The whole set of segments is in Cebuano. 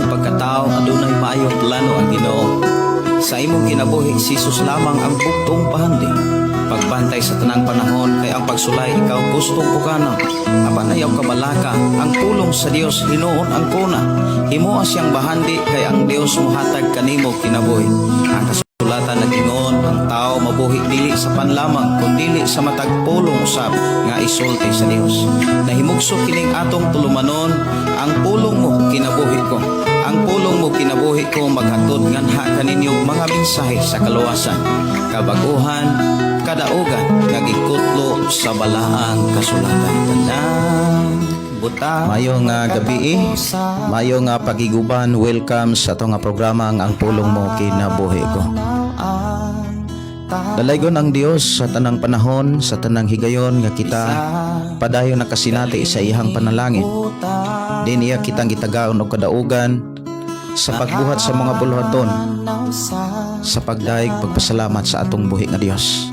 imong pagkatao adunay maayong plano ang Ginoo. Sa imong kinabuhi, si Jesus lamang ang bugtong pahandi. Pagbantay sa tanang panahon kay ang pagsulay ikaw gustong pukanon. Apan ayaw kabalaka, ang pulong sa Dios hinuon ang kuna. Himoa siyang bahandi kay ang Dios mohatag kanimo kinabuhi. Ang kasulatan nag-ingon, ang tao mabuhi dili sa pan lamang kundili sa matag pulong usab nga isulti sa Dios. Nahimugso kining atong tulumanon, "Ang Pulong Mo Kinabuhi Ko." "Ang Pulong Mo Kinabuhi Ko" maghatod nganha kaninyo mga mensahe sa kaluwasan, kabaguhan, kadaugan nga gikutlo sa balaang kasulatan. Tanang buta. Maayong gabi, maayong pagiguban, welcome sa atong nga programa nga "Ang Pulong Mo Kinabuhi Ko." Dalaygon ang Dios sa tanang panahon, sa tanang higayon nga kita padayon nakasinati sa iyang panalangin. Din iya kitang gitagaon og kadaugan sa pagbuhat sa mga buluhaton, sa pagdayeg pagpasalamat sa atong buhi nga Dios.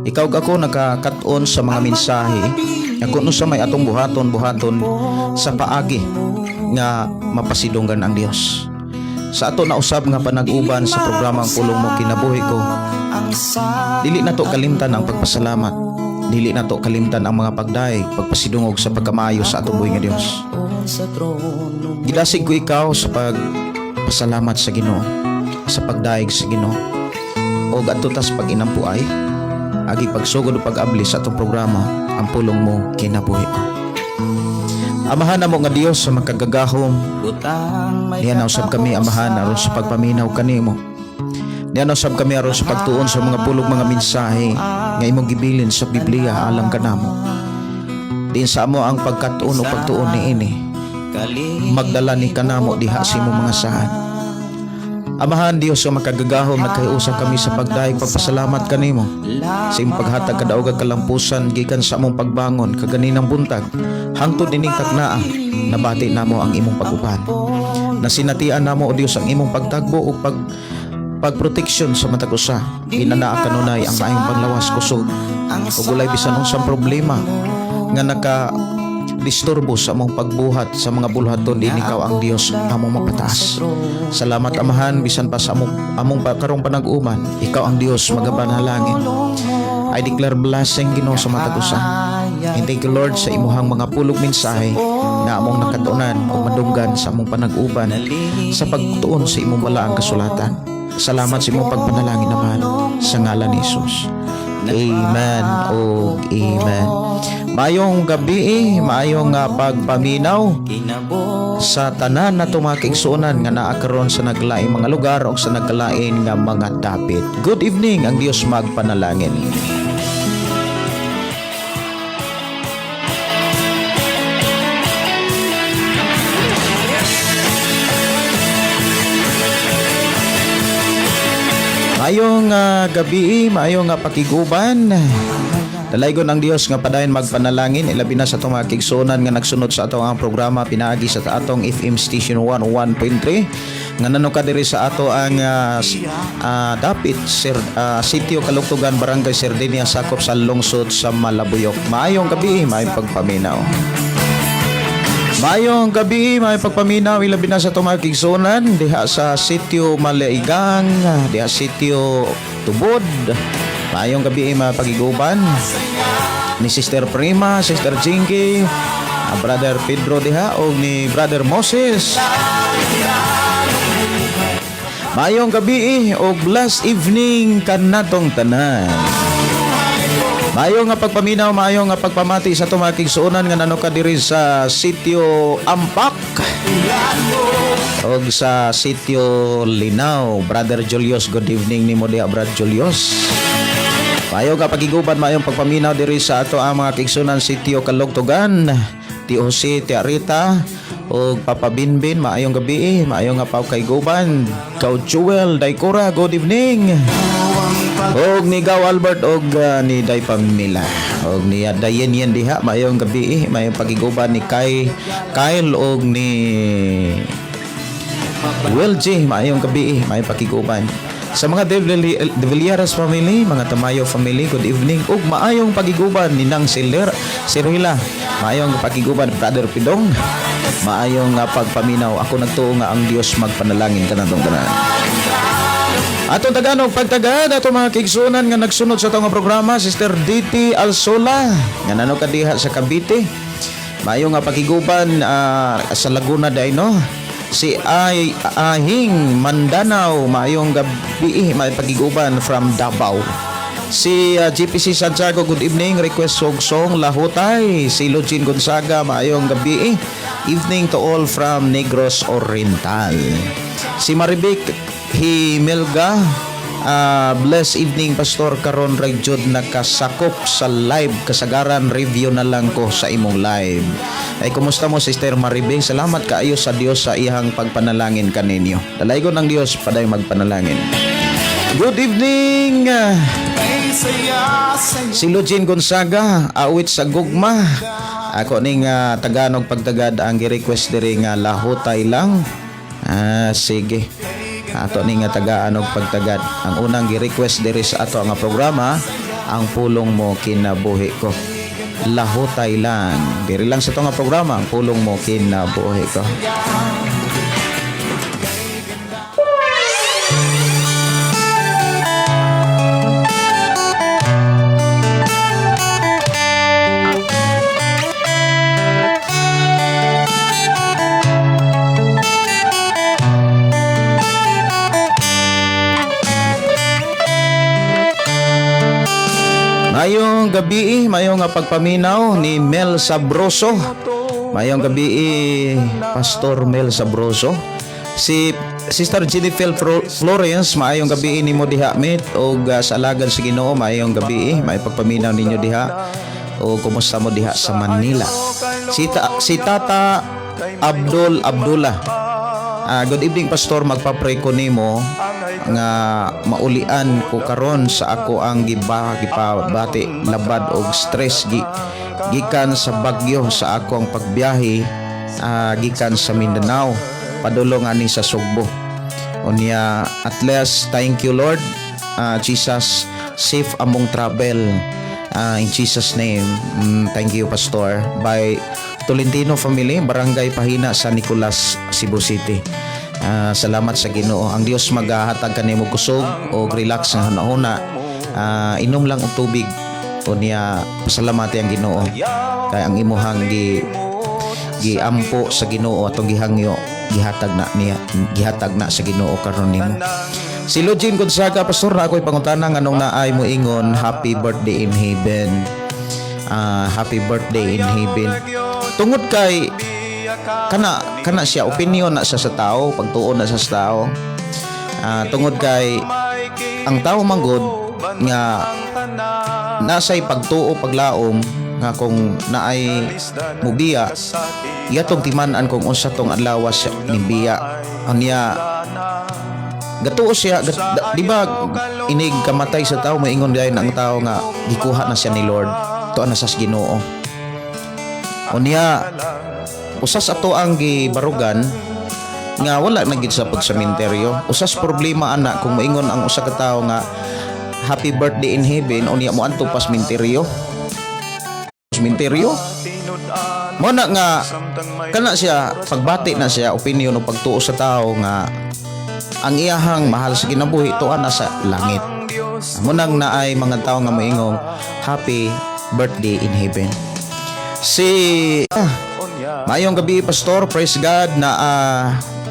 Ikaw ug ako nakakat-on sa mga mensahe nga kung sa may atong buhaton, buhaton sa paagi nga mapasidunggan ang Dios. Sa ato na usab nga panag-uban sa programang "Pulong Mo Kinabuhi Ko," dili nato kalimtan ang pagpasalamat. Dili nato kalimtan ang mga pagdayeg, pagpasidungog sa pagkamayo sa atong buhi nga Dios. Gidasig ko ikaw sa pagpasalamat sa Ginoo, sa pagdayeg sa Ginoo. O adto tas pag-inampuay, agi pagsugod o pag-abli sa atong programa, "Ang Pulong Mo Kinabuhi Ko." Amahan namo nga Dios sa makagagahom, Butang may niya usab kami, Amahan, aron sa pagpaminaw kanimo. Niya usab kami aron sa pagtuon sa mga pulog, mga mensahe nga imong gibilin sa Biblia alang kanamo. Diin sa amo ang pagkatuon o pagtuon niini, magdala ni kanamo diha sa imong mga saan. Amahan Dios sa makagagahom, nagkahiusa kami sa pagdayeg pagpasalamat kanimo sa imong paghatag kadaogag kalampusan gikan sa among pagbangon kaganinang buntag hangtod ining taknaa. Nabati namo ang imong pag-uban. Nasinatian namo, o Dios, ang imong pagtagbo ug pagproteksyon sa matag usa. Ginanaa kanunay ang maayong panglawas, kusog ug walay bisan unsang problema nga naka disturbo sa among pagbuhat sa mga buluhaton din. Ikaw ang Dios among mapataas. Salamat, Amahan, bisan pa sa among karong panag-uman, ikaw ang Dios magapanalangin. I declare blessing, Ginoo, sa matag usa. And thank you, Lord, sa imuhang mga pulog mensahe nga among nakatunan o madunggan sa among panag-uban sa pagtuon sa imong balaang kasulatan. Salamat sa imong pagpanalangin naman sa ngalan ni Jesus. Amen o amen. Maayong gabi, maayong pagpaminaw sa tanan na mga kaigsuonan nga naa karon sa naglaing mga lugar o sa nagkalain nga mga dapit. Good evening, ang Dios magpanalangin. Maayong gabi, maayong pakiguban. Dalaygon ang Dios nga padayon magpanalangin, ilabi na sa atong mga kaigsuonan nga nagsunod sa atong ang programa pinaagi sa atong FM station 101.3 nga nanuka diri sa ato ang dapit sir, Sitio Kalugtugan, Barangay Sardinia, sakop sa lungsod sa Malabuyok. Maayong gabi, maayong pagpaminaw. Maayong gabi, maayong pagpaminaw, ilabi na sa atong mga kaigsuonan diha sa Sitio Malaigang, diha Sitio Tubod. Maayong gabi, mga pagiguban ni Sister Prima, Sister Jinky, Brother Pedro diha o ni Brother Moses. Maayong gabi o blessed evening kanatong tanan. Maayo nga pagpaminaw, maayo nga pagpamati sa atong mga kaigsuonan nga nanuka diri sa Sitio Ampak og sa Sitio Linaw. Brother Julius, good evening nimo diha, Brother Julius. Maayo nga pagiguban, maayong pagpaminaw diri sa ato ang mga kaigsuonan Sitio Kalugtugan. TOC, Tia Rita ug Papa Binbin, maayong gabi, maayo nga pagkaiguban. Kau Jewel Daikora, good evening. Og ni Gaw Albert og ni Day Pamela. Og ni Dayen yan diha, maayong gabi, maayong pagiguban ni Kai Kyle og ni Will G, maayong gabi, maayong pakiguban. Sa mga De Villares family, mga Tamayo family, good evening. Ug maayong pagiguban ni Nang Silir, Sirila. Maayong pagiguban, Brother Pidong. Maayong pagpaminaw. Ako nagtuo nga ang Dios magpanalangin kanatong tanan. Atong tagaan og pagtagad atong mga kaigsuonan nga nagsunod sa atong programa, Sister DT Alsola nga nano kadiha sa Cavite. Maayo nga pakiguban sa Laguna day, no. Si Ay Ahing Mandanao, maayong gabi, may pagiguban from Davao. Si GPC Santiago, good evening. Request og song Lahutay. Si Lugin Gonzaga, maayong gabi. Evening to all from Negros Oriental. Si Marivic Himelga, bless evening, Pastor, karon ra jud nakasakop sa live, kasagaran review na lang ko sa imong live. Ay, kumusta mo, Sister Marivic? Salamat kaayo sa Dios sa iyang pagpanalangin kaninyo. Dalaygon ng Dios, paday magpanalangin. Good evening. Si Lugin Gonzaga, awit sa gugma. Ako ning tagaan og pagtagad ang gi-request diri nga Lahutay lang. Ah, sige. Ato ning nga tagaan og pagtagad. Ang unang gi-request diri sa ato nga programa, Ang Pulong Mo Kinabuhi Ko. Lahutay lang. Diri lang sa ato nga programa, Ang Pulong Mo Kinabuhi Ko. Mayong gabi, mayong nga pagpaminaw ni Mel Sabroso. Mayong gabi, Pastor Mel Sabroso. Si Sister Jennifer Florence, maayong gabi nimo diha, mate, og sa alagad sa Ginoo, maayong gabi, may pagpaminaw ninyo diha. O kumusta mo diha sa Manila? Si Tata Abdul Abdullah. Ah, good evening, Pastor, magpa-pray ko nimo nga maulian ko karon sa ako ang giba gipabati labad og stress gikan sa bagyo sa ako ang pagbiyahe gikan sa Mindanao padulong ani sa Sugbo. Unya at least thank you, Lord Jesus, safe among travel in Jesus' name. Thank you, Pastor. By Tolentino family, Barangay Pahina, San Nicolas, Cebu City. Ah, salamat sa Ginoo. Ang Dios magahatag kanimo kusog o relax nga hunahuna. Ah, inom lang og tubig. Unya pasalamati ang Ginoo. Kay ang imuhang giampo sa Ginoo atong gihangyo, gihatag na niya, gihatag na sa Ginoo karon nimo. Si Lugin Gonzaga, "Pastor, na ako'y pangutana, nganong naay moingon happy birthday in heaven?" Ah, happy birthday in heaven. Tungod kay kana kana siya, opinion na siya sa tao, pagtuon na siya sa tao. Ah, tungod kay ang tao manggod nga nasay pagtuo, paglaom nga kung naay mubiya, iyatong timan-an kung unsa tong adlaw siya nibiya. Unya gatuo siya di ba, inig kamatay sa tao, maingon dayon ang tao nga gikuha na siya ni Lord, tuan na sa Ginoo. Unya usas ato ang gibarugan nga wala na gid sa pagsementeryo. Usas problema ana kung maingon ang usa ka tawo nga happy birthday in heaven, unya mo anto pa sementeryo. Sementeryo mo na nga kana siya, pagbati na siya, opinion o pagtuo sa tao nga ang iyahang mahal sa kinabuhi tuan na sa langit. Mo nang naay mga tao nga moingong happy birthday in heaven. Si "Maayong gabi, Pastor, praise God na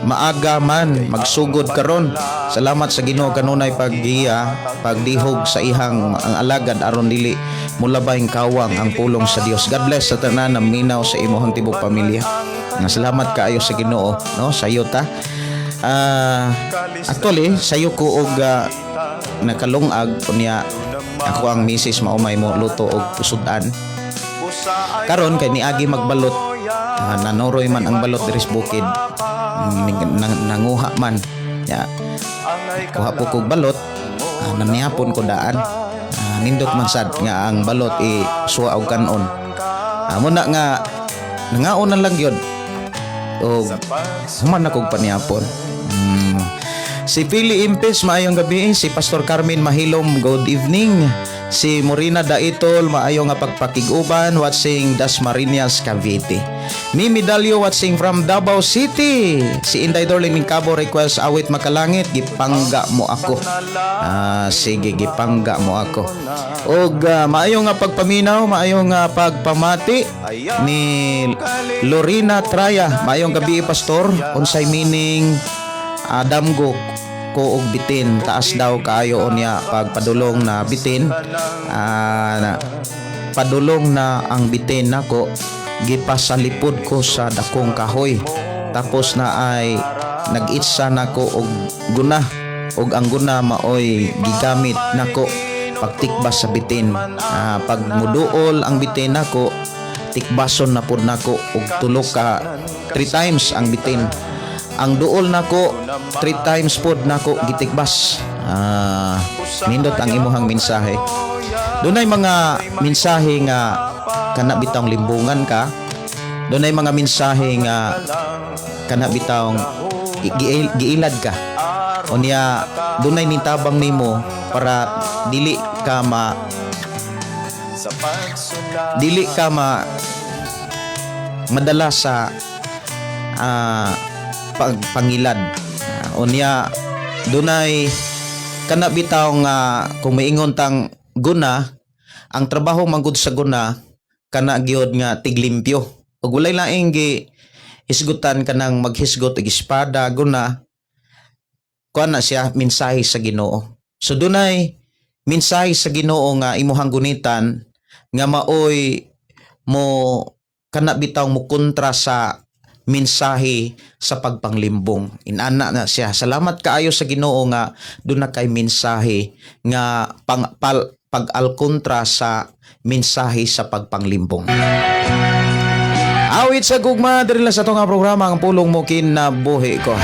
maaga man magsugod karon. Salamat sa Ginoo kanunay paggiya, pagdihog sa ihang ang alagad aron dili mulabayng kawang ang pulong sa Dios. God bless sa tanan na minaw sa imong tibok pamilya." Nga salamat kaayo sa Ginoo, no, sayo ta. Actually sayo ko og nakalungag, unya ako ang misis maumay mo luto og sudan. Karon kay niagi magbalot, nanoroy man ang balot diri sa bukid. Nanguha man. Ya. Kuha po kog balot, nanihapon ko daan. Nindot man sad nga ang balot i suwa og kanon. Muna nga nangaon na lang gyud. Og human na kog panihapon. Si Pili Impes, maayong gabi. Si Pastor Carmen Mahilom, good evening. Si Morina Daitol, maayo nga pagpakig-uban, watching Dasmariñas, Cavite. Mimi Dalio, watching from Davao City. Si Inday Dorling Mingkabo, request awit Makalangit, "Gipangga Mo Ako." Ah, sige, "Gipangga Mo Ako." Og maayo nga pagpaminaw, maayo nga pagpamati ni Lorena Traya. Maayong gabi, Pastor. Unsay meaning damgo ko og bitin? Taas daw kaayo unya pagpadulong na bitin, padulong na ang bitin nako, gipasalipod ko sa dakong kahoy, tapos na ay nag-itsa nako og guna, og ang guna maoy gigamit nako pagtikbas sa bitin. Pag muduol ang bitin nako, tikbason na pud nako og tulo ka, three times ang bitin. Ang duol nako, three times pod nako gitikbas. Nindot ang imuhang mensahe. Dunay mga mensahe nga kana bitawng limbungan ka. Dunay mga mensahe nga kana bitawng giilad ka. Unya dunay nitabang nimo para dili ka madala sa pangilad. Unya dunay kana bitaw nga kung maingon tang guna, ang trabaho manggod sa guna kana gyud nga tiglimpyo. Ug walay laing gi hisgutan kanang maghisgot og espada, guna, kuan na siya, mensahe sa Ginoo. So dunay mensahe sa Ginoo nga imuhang gunitan nga maoy mo kana bitaw mo kontra sa mensahe sa pagpanglimbong. Inana na siya. Salamat kaayo sa Ginoo nga duna kay mensahe nga pag-alkontra sa mensahe sa pagpanglimbong. Awit sa gugma diri lang sa atong nga programa, Ang Pulong Mo Kinabuhi Ko.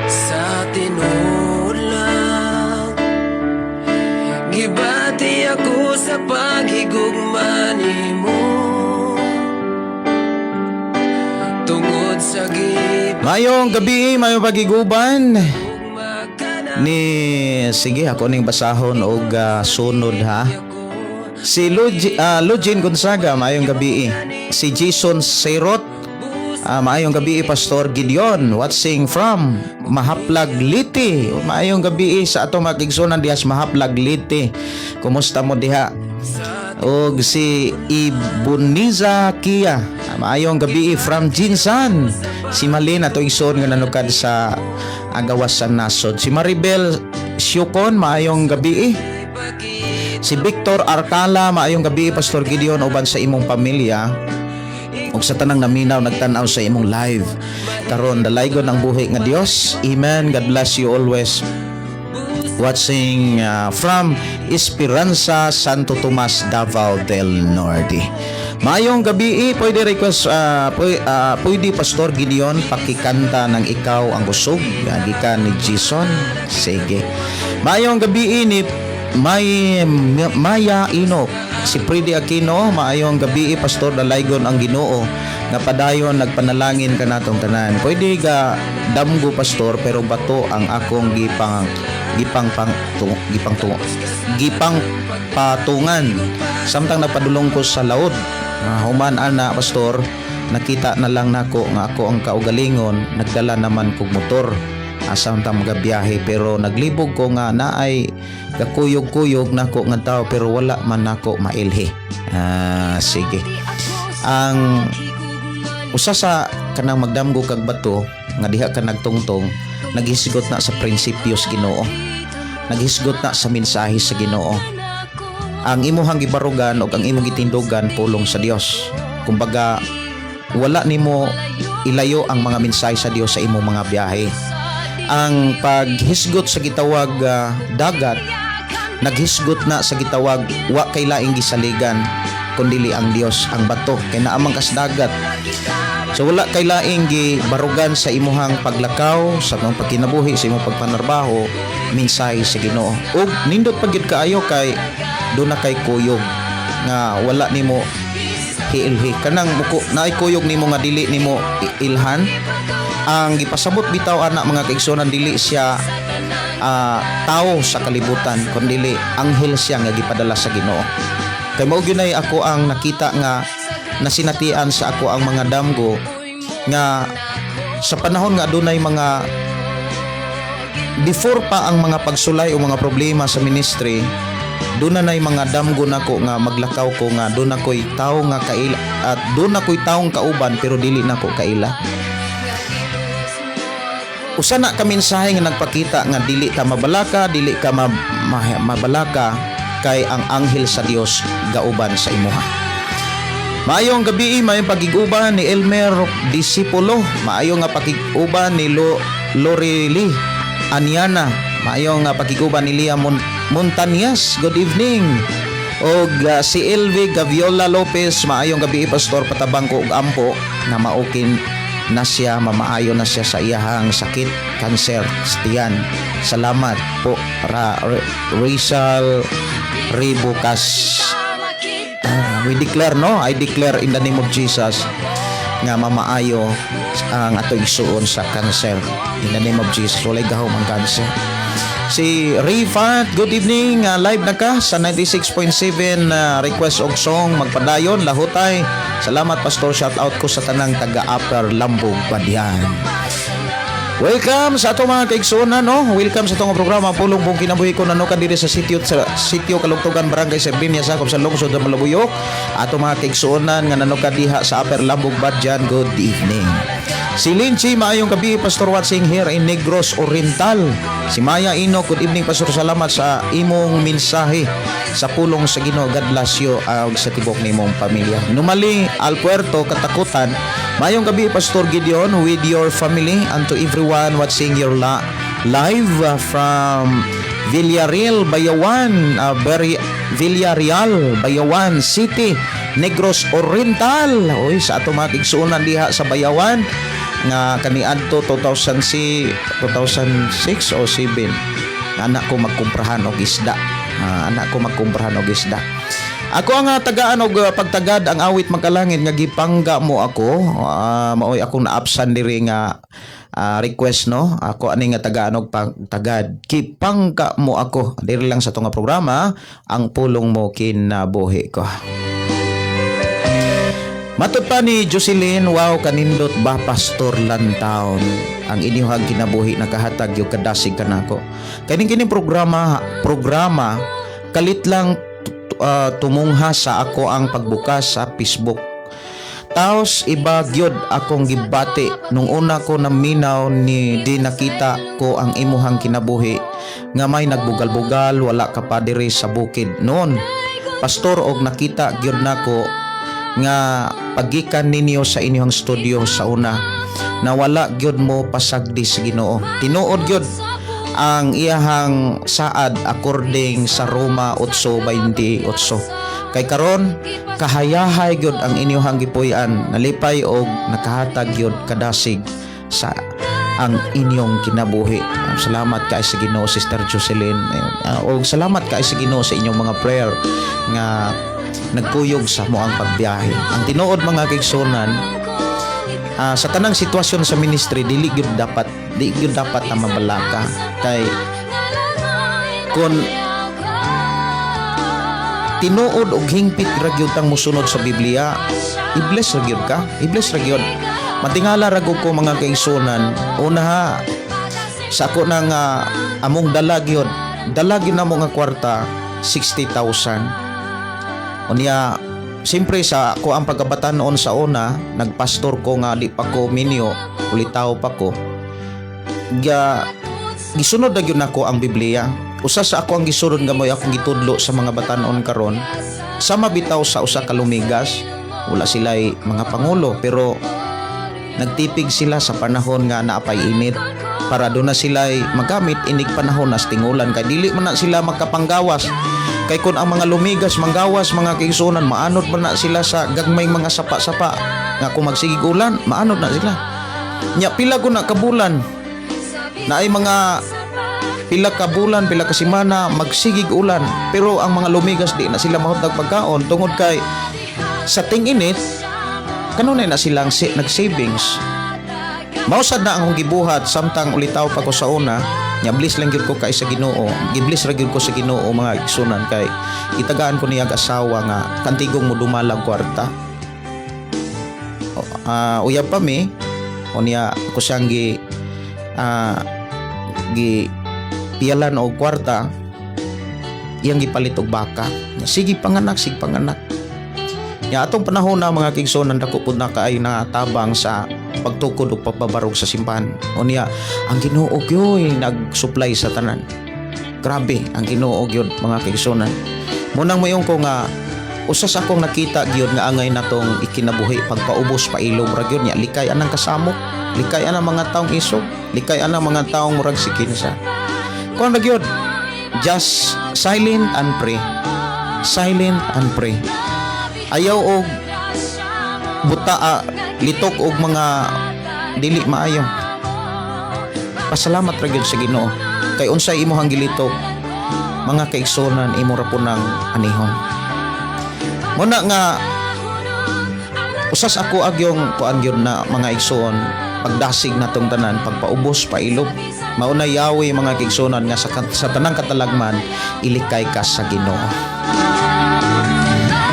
Sa tinuod lang, gibati ako sa paghigugma nimo tungod sa Mayong gabi, mayong pagiguban gihugma ka na ni, sige, ako ning basahon og sunod ha. Si Lujin Gonzaga, maayong gabi. Si Jason Serot, maayong gabi, Pastor Gideon, watching from Mahaplag, Leyte. Maayong gabi sa atong mga kaigsuonan diha sa Mahaplag, Leyte. Kumusta mo diha? Og si Ibuniza Kia, maayong gabi from Jinsan. Si Malin, ato igsoon nga nanukad sa agawas sa nasod. Si Maribel Siukon, maayong gabi. Si Victor Arcala, maayong gabi, Pastor Gideon, uban sa imong pamilya ug sa tanang naminaw nagtan-aw sa imong live karon. Dalaygon ang buhi nga Dios. Amen. God bless you always. Watching from Esperanza, Santo Tomas, Davao del Norte. Maayong gabi, pwede request, pwede Pastor Gideon pakikanta ng "Ikaw ang Kusog" gikan ni Jason. Sige. Maayong gabi ni May Maya Inok. Si Pridi Aquino, maayong gabi, Pastor, dalaygon ang Ginoo nga padayon nagpanalangin kanatong tanan. Pwede ga damgo, Pastor, pero bato ang akong gipang gipang pang tu, gipang tu, gipang patungan samtang napadulong ko sa laod. Human ana, Pastor, nakita na lang nako nga ako ang kaugalingon nagdala naman kog motor samtang magabiyahe, pero naglibog ko nga naay gakuyog-kuyog nako nga tao, pero wala man nako mailhi. Sige. Ang usa sa kanang magdamgo kag bato nga diha ka nagtungtong, naghisgot na sa prinsipyo sa Ginoo, naghisgot na sa mensahe sa Ginoo. Ang imuhang gibarugan ug ang imong gitindugan, pulong sa Dios. Kumbaga wala nimo ilayo ang mga mensahe sa Dios sa imong mga biyahe. Ang paghisgot sa gitawag dagat, naghisgot na sa gitawag wa kay laing gisaligan kundili ang Dios, ang bato, kay naamang kas dagat. So wala kay laing gibarugan sa imuhang paglakaw, sa imong pagkinabuhi, sa imong pagpanarbaho, mensahe sa Ginoo. Ug nindot pa gyud kaayo kay duna kay kuyog nga wala nimo hiilhi, kanang muko naay kuyog nimo nga dili nimo ilhan. Ang gipasabot bitaw ana, mga kaigsuonan, dili siya Tao sa kalibutan, kundili anghel siya nga gipadala sa Ginoo. Kay mao gyud nay ako ang nakita nga nasinatian sa ako ang mga damgo nga sa panahon nga adunay mga before pa ang mga pagsulay o mga problema sa ministry, doon na nay mga damgo nako nga maglakaw ko nga doon ako'y tao nga kaila at doon ako'y taong kauban, pero dili nako kaila. Usa na ka mensahe nga nagpakita nga dili ta mabalaka, dili ka mabalaka kay ang anghel sa Dios gauban sa imuha. Maayong gabi, maayong pagig-uban ni Elmer Discipulo, maayong nga pakig-uban ni Loreli Aniana, maayong nga pakig-uban ni Lia Montañez. Good evening. Og si Elvi Gaviola Lopez, maayong gabi, Pastor, patabang ko og ampo na maukin na siya, mamaayo na siya sa iyahang sakit, cancer sa tiyan. Salamat po, Rizal Ribukas. We declare, no? I declare in the name of Jesus nga mamaayo ang ato igsuon sa cancer. In the name of Jesus, walay gahom ang cancer. Si Rifat, good evening. Live na ka sa 96.7, request og song "Magpadayon", Lahutay. Salamat, Pastor, shout out ko sa tanang taga Upper Lambog, Badian. Welcome sa ato mga kaigsuonan, no? Welcome sa atong programa Pulong Buong Kinabuhi ko nano ka diri sa sitio Kalugtugan, Barangay Servinia, sakop sa lungsod ng Malabuyok. Ato mga kaigsuonan nga nano ka diha sa Upper Lambog, Badian, good evening. Si Linchi, maayong gabi, Pastor, watching here in Negros Oriental. Si Maya Ino, good evening, Pastor, salamat sa imong mensahe sa pulong sa Ginoo. God bless you ug sa tibok nimong pamilya. Numali Alpuerto Katakutan, maayong gabi, Pastor Gideon, with your family and to everyone watching your live from Villarreal, Bayawan, Villarreal, Bayawan City, Negros Oriental. Uy, sa ato mga igsuonan diha sa Bayawan nga kaniadto 2000 si 2006 o 7, anak ko magkumprahan og isda. Anak ko magkumprahan og isda. Ako ang tagaan og pagtagad ang awit "Magkalangit" nga "Gipangga Mo Ako". Maoy akong naapsan diri nga request, no? Ako ani nga tagaan og pagtagad "Gipangga Mo Ako" diri lang sa tunga programa Ang Pulong Mo Kinabuhi Ko. Matod pa ni Jocelyn, wow, kanindot ba, Pastor Lantaon. Ang inyong kinabuhi nakahatag yung kadasig kanako. Kaning kining programa, programa kalit lang tumungha sa ako ang pagbukas sa Facebook. Taos iba gyud akong gibati nung una ko naminaw ni di nakita ko ang imuhang kinabuhi nga may nagbugal-bugal, wala ka pa diri sa bukid noon. Pastor, og nakita gyud nako nga pagikan ninyo sa inyong studio sa una na wala gyud mo pasagdi sa Ginoo. Tinuod gyud ang iyahang saad according sa Roma 8:28. Kay karon kahayahay gyud ang inyong gipuy-an, nalipay og nakahatag gyud kadasig sa ang inyong kinabuhi. Salamat kay sa Ginoo, Sister Jocelyn. Og salamat kay sa Ginoo sa inyong mga prayer nga nagkuyog sa mo ang pagbiyahe. Ang tinuod, mga kaigsunan, sa tanang sitwasyon sa ministry, dili gyud dapat na mabalaka kay kung tinuod og hingpit ra gyud tang musunod sa Biblia, i-bless ra gyud ka, i-bless ra gyud. Matingala ra gud ko, mga kaigsunan. Una ha, sa ako nang among dala gyud, dala gyud namo nga kwarta 60,000. Unya, siyempre sa ako ang pagkabatanon sa una, nagpastor ko nga di pa ko minyo, ulitaw pa ko. Gisunod na gyud nako ang Biblia. Usa sa ako ang gisunod nga mo'y akong gitudlo sa mga batanon karon. Sama bitaw sa usa ka lumigas, wala sila'y mga pangulo pero nagtipig sila sa panahon nga naapay init para doon na sila magamit inig panahon nas tingulan, kay dili man na sila makapanggawas. Kay kung ang mga lumigas manggawas, mga kaigsuonan, maanod man na sila sa gagmay mga sapa-sapa nga kung magsigig ulan, maanod na sila. Nya pila ko na kabulan na ay mga pila ka bulan, pila ka semana magsigig ulan, pero ang mga lumigas di na sila mahutag pagkaon tungod kay sa ting-init kanunay na silang nag-savings. Mausad na ang akong gibuhat samtang ulitaw pa ko sa una. Nya bless lang gyud ko kay sa Ginoo. Gi-bless ra gyud ko sa Ginoo, mga igsunan, kay gitagaan ko niya ang asawa nga kantigong mo dumalag kwarta. Uyab pa mi unya ako siyang gi piyalan og kwarta, iyang gipalit og baka. Nya, sige panganak, sige panganak. Nya atong panahon na, mga kaigsuonan, dako pud na kaayo na tabang sa pagtukod ug pagbabarog sa simbahan. Unya ang Ginoo gyoy nag-supply sa tanan. Grabe ang Ginoo gyud, mga kaigsuonan. Munang moingon ko nga usa sa akong nakita gyud nga angay natong ikinabuhi, pagpaubos pailom ra gyud. Nya likay anang kasamok, likay anang mga taong isog, likay anang mga taong murag si kinsa. Kuan ra gyud, just silent and pray. Silent and pray. Ayaw og buta, litok og mga dili maayo. Pasalamat ra gyud sa Ginoo kay unsay imong gilitok, mga kaigsunan, imo ra po nang anihon. Muna nga usas ako agyong kuan gyud na, mga igsoon, pagdasig natong tanan, pagpaubos pailob. Mao na yawi, mga kaigsuonan, nga sa tanang katalagman ilikay ka sa Ginoo.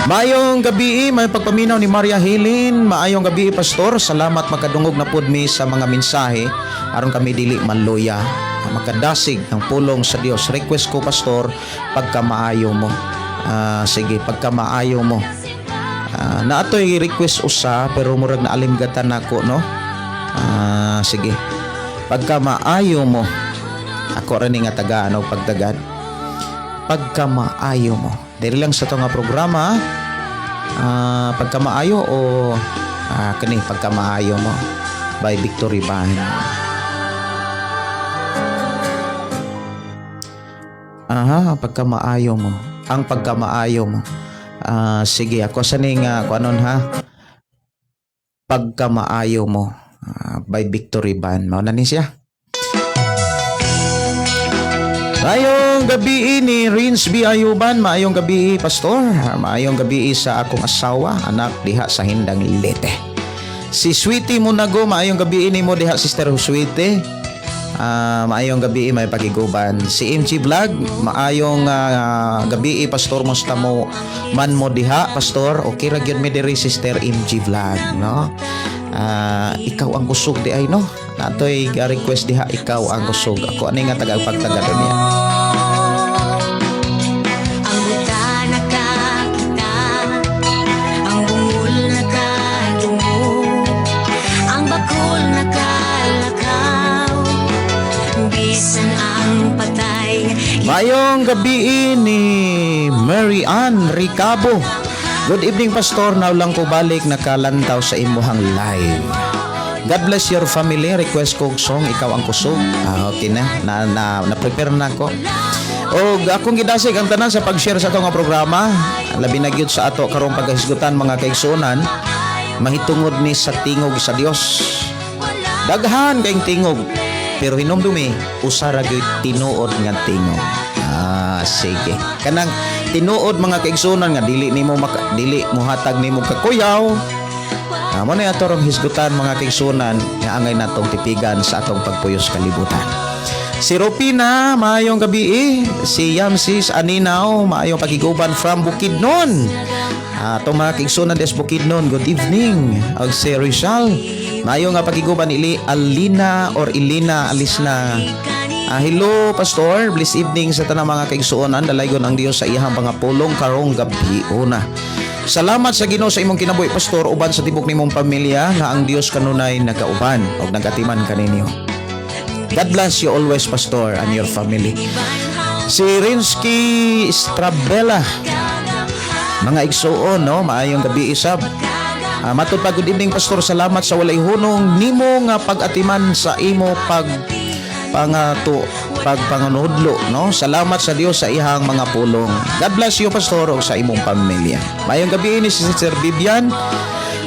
Maayong gabi, may pagpaminaw ni Maria Helen. Maayong gabi, Pastor. Salamat, makadungog na pud mi sa mga mensahe aron kami dili maluya. Makadasig ng pulong sa Dios. Request ko, Pastor, "Pagkamaayo Mo." Ah, sige, "Pagkamaayo Mo." Ah, naatoy request usa pero murag naalimgatan nako, no. Ah, sige. "Pagkamaayo Mo." Ako ra ni nga tagaan og pagtagad. "Pagkamaayo Mo." Diri lang sa to nga programa, "Pagkamaayo" o kani, "Pagkamaayo Mo" by Victory Band. Aha, "Pagkamaayo Mo." "Ang Pagkamaayo Mo." Ah, sige, ako sa ning kuanon ha. "Pagkamaayo Mo" by Victory Band. Mao na ni siya. Maayong gabi ni Rins B. Ayuban, maayong gabi, Pastor, maayong gabi sa akong asawa, anak diha sa Hindang, Leyte. Si Sweetie Munago, maayong gabi nimo diha, Sister Sweetie. Ah, maayong gabi, may pagiguban. Si MG Vlog, maayong gabi, Pastor, musta mo man mo diha, Pastor? Okay ra gyud mi diri, Sister MG Vlog, no? Ah, "Ikaw ang Kusog" di ay, no. Natoy request diha, "Ikaw ang Kusog." Ako ani nga taga pagtaga niya. Ang buta nakakita, ang bungol nakadungog, ang bakol nakalakaw, bisan ang patay. Maayong gabi ni Mary Ann Ricabo. Good evening, Pastor. Now lang ko balik nakalantaw sa imuhang live. God bless your family. Request ko og song "Ikaw ang Kusog." Ah, okay na. Na na, na prepare na ko. Og akong gidasig ang tanan sa pag-share sa ato nga programa. Labi na gyud sa ato karong pagkahisgutan, mga kaigsuonan, mahitungod ni sa tingog sa Dios. Daghan kayong tingog. Pero hinumdumi, usa ra gyud tinuod nga tingog. Ah, sige. Kanang tinuod, mga kaigsuonan, nga dili nimo maka, dili mohatag nimo kakuyaw. Ah, mo na ato rong hisgutan, mga kaigsuonan, nga angay natong tipigan sa atong pagpuyos kalibutan. Si Rupina, maayong gabi eh. Si Yamsis Aninaw, maayong pagiguban from Bukidnon. Atong mga kaigsuonan des Bukidnon, good evening. Og si Rizal, maayong nga pagiguban ili Alina or Ilina Alisna. Ah, hello, Pastor, blessed evening sa tanang mga kaigsuonan. Dalaygon ang Dios sa iyang mga pulong karong gabi una. Salamat sa Ginoo sa imong kinabuhi, Pastor, uban sa tibok nimong pamilya nga ang Dios kanunay nagauban ug nagatiman kaninyo. God bless you always, Pastor, and your family. Si Rinsky Strabella, mga igsuon, no, maayong gabi isab. Matod pa, good evening, Pastor, salamat sa walay hunong nimo nga pag-atiman sa imo pag pangato pagpanganudlo, no. Salamat sa Dios sa iyang mga pulong. God bless you, Pastor, ug sa imong pamilya. Maayong gabi ni si Sister Vivian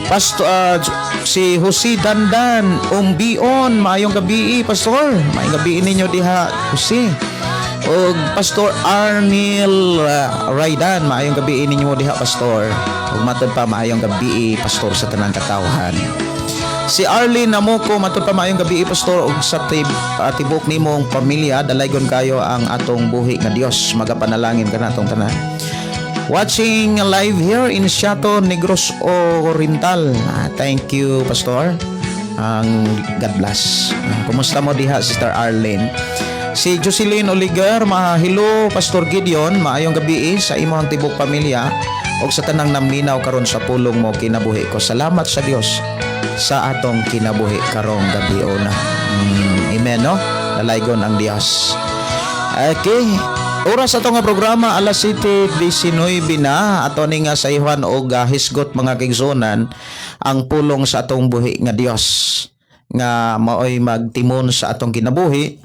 Pastor, si Jose Dandan Umbion, maayong gabi, Pastor. Maayong gabi ninyo diha, Jose. Og Pastor Arnil Raidan, maayong gabi ninyo diha, Pastor. Ug matod pa, maayong gabi, Pastor, sa tanang katawhan. Si Arlene Namuko, matud pa, maayong gabi, Pastor, ug sa tibok nimong pamilya. Dalaygon kayo ang atong buhi nga Dios, magapanalangin kanatong tanan. Watching live here in Siaton, Negros Oriental. Thank you, Pastor. Ang God bless. Kumusta mo diha, Sister Arlene? Si Jocelyn Oliger, ma hello, Pastor Gideon, maayong gabi sa imong tibok pamilya ug sa tanang naminaw karon sa pulong mo kinabuhi ko. Salamat sa Dios sa atong kinabuhi karong gabi una. Amen, no? Dalaygon ang Dios. Okay. Oras ato nga programa, alas 7:19 na. Ato ni nga sayuhan og hisgot, mga kaigsuonan, ang pulong sa atong buhi nga Dios nga maoy magtimon sa atong kinabuhi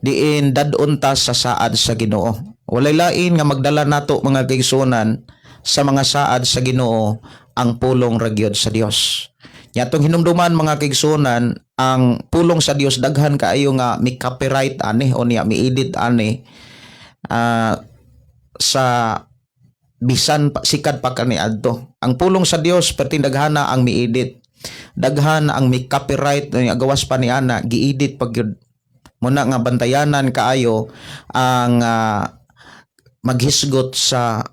diin dad-on ta sa saad sa Ginoo. Walay lain nga magdala nato, mga kaigsuonan, sa mga saad sa Ginoo, ang pulong ra gyud sa Dios. Nya atong hinumduman, mga kaigsuonan, ang pulong sa Dios daghan kaayo nga mi copyright ani o niya mi edit ani sa bisan pa, sikad pa kaniadto. Ang pulong sa Dios perting daghana ang mi-edit. Daghan ang mi copyright ni gawas pa ni ana gi-edit pag gyud. Muna nga bantayanan kaayo ang maghisgot sa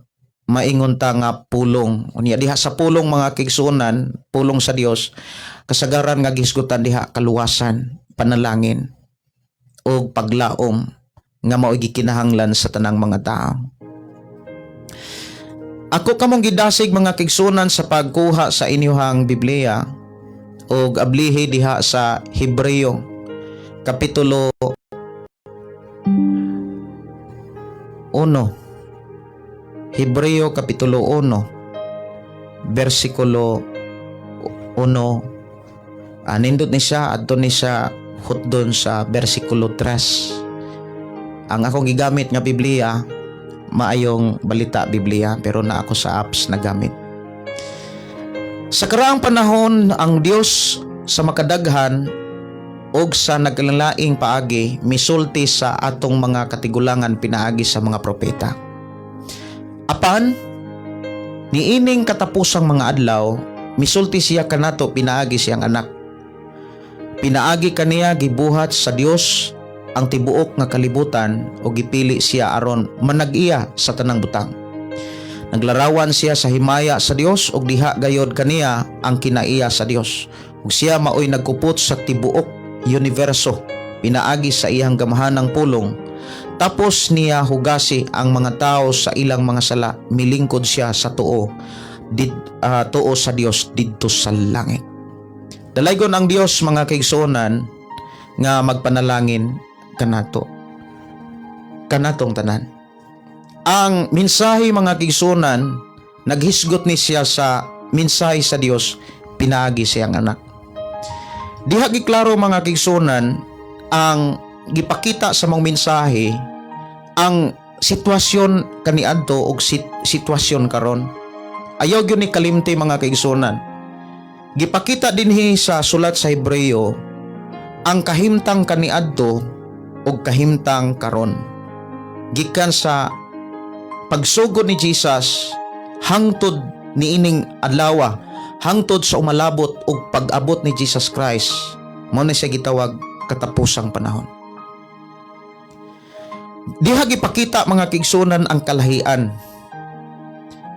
maingon ta nga pulong. Unya diha sa pulong, mga kaigsuonan, pulong sa Dios, kasagaran nga gihisgutan diha kaluwasan, panalangin ug paglaom nga mao'y gikinahanglan sa tanang mga tao. Ako kamong gidasig, mga kaigsuonan, sa pagkuha sa inyuhang Biblia ug ablihi diha sa Hebreo kapitulo 1. Hebreo kapitulo 1 bersikulo 1. Nindot ni siya, adto ni siya hutdon sa bersikulo 3. Ang akong gigamit nga Biblia, Maayong Balita Biblia, pero na ako sa apps na gamit. Sa karaang panahon, ang Dios sa makadaghan og sa nagkalaing paagi misulti sa atong mga katigulangan pinaagi sa mga propeta. Apan niining katapusang mga adlaw, misulti siya kanato pinaagi siyang anak. Pinaagi kaniya gibuhat sa Dios ang tibuok nga kalibutan o gipili siya aron manag-iya sa tanang butang. Naglarawan siya sa himaya sa Dios ug diha gayod kaniya ang kinaiya sa Dios. Ug siya maoy nagkupot sa tibuok universo pinaagi sa iyang gamahanang pulong. Tapos niya hugasi ang mga tao sa ilang mga sala, milingkod siya sa tuo sa Dios didto sa langit. Dalaygon ang Dios, mga kaigsuonan, nga magpanalangin kanato. Kanatong tanan. Ang mensahe, mga kaigsuonan, naghisgot ni siya sa mensahe sa Dios pinaagi siyang anak. Diha giklaro, mga kaigsuonan, ang gipakita sa mga mensahe ang sitwasyon kaniadto og sitwasyon karon. Ayaw gyud ni kalimti, mga kaigsuonan. Gipakita dinhi sa sulat sa Hebreo ang kahimtang kaniadto ug kahimtang karon. Gikan sa pagsugod ni Jesus hangtod niining adlaw, hangtod sa umalabot ug pag-abot ni Jesus Christ, mao na siya gitawag katapusang panahon. Diha gipakita, mga kaigsuonan, ang kalahian.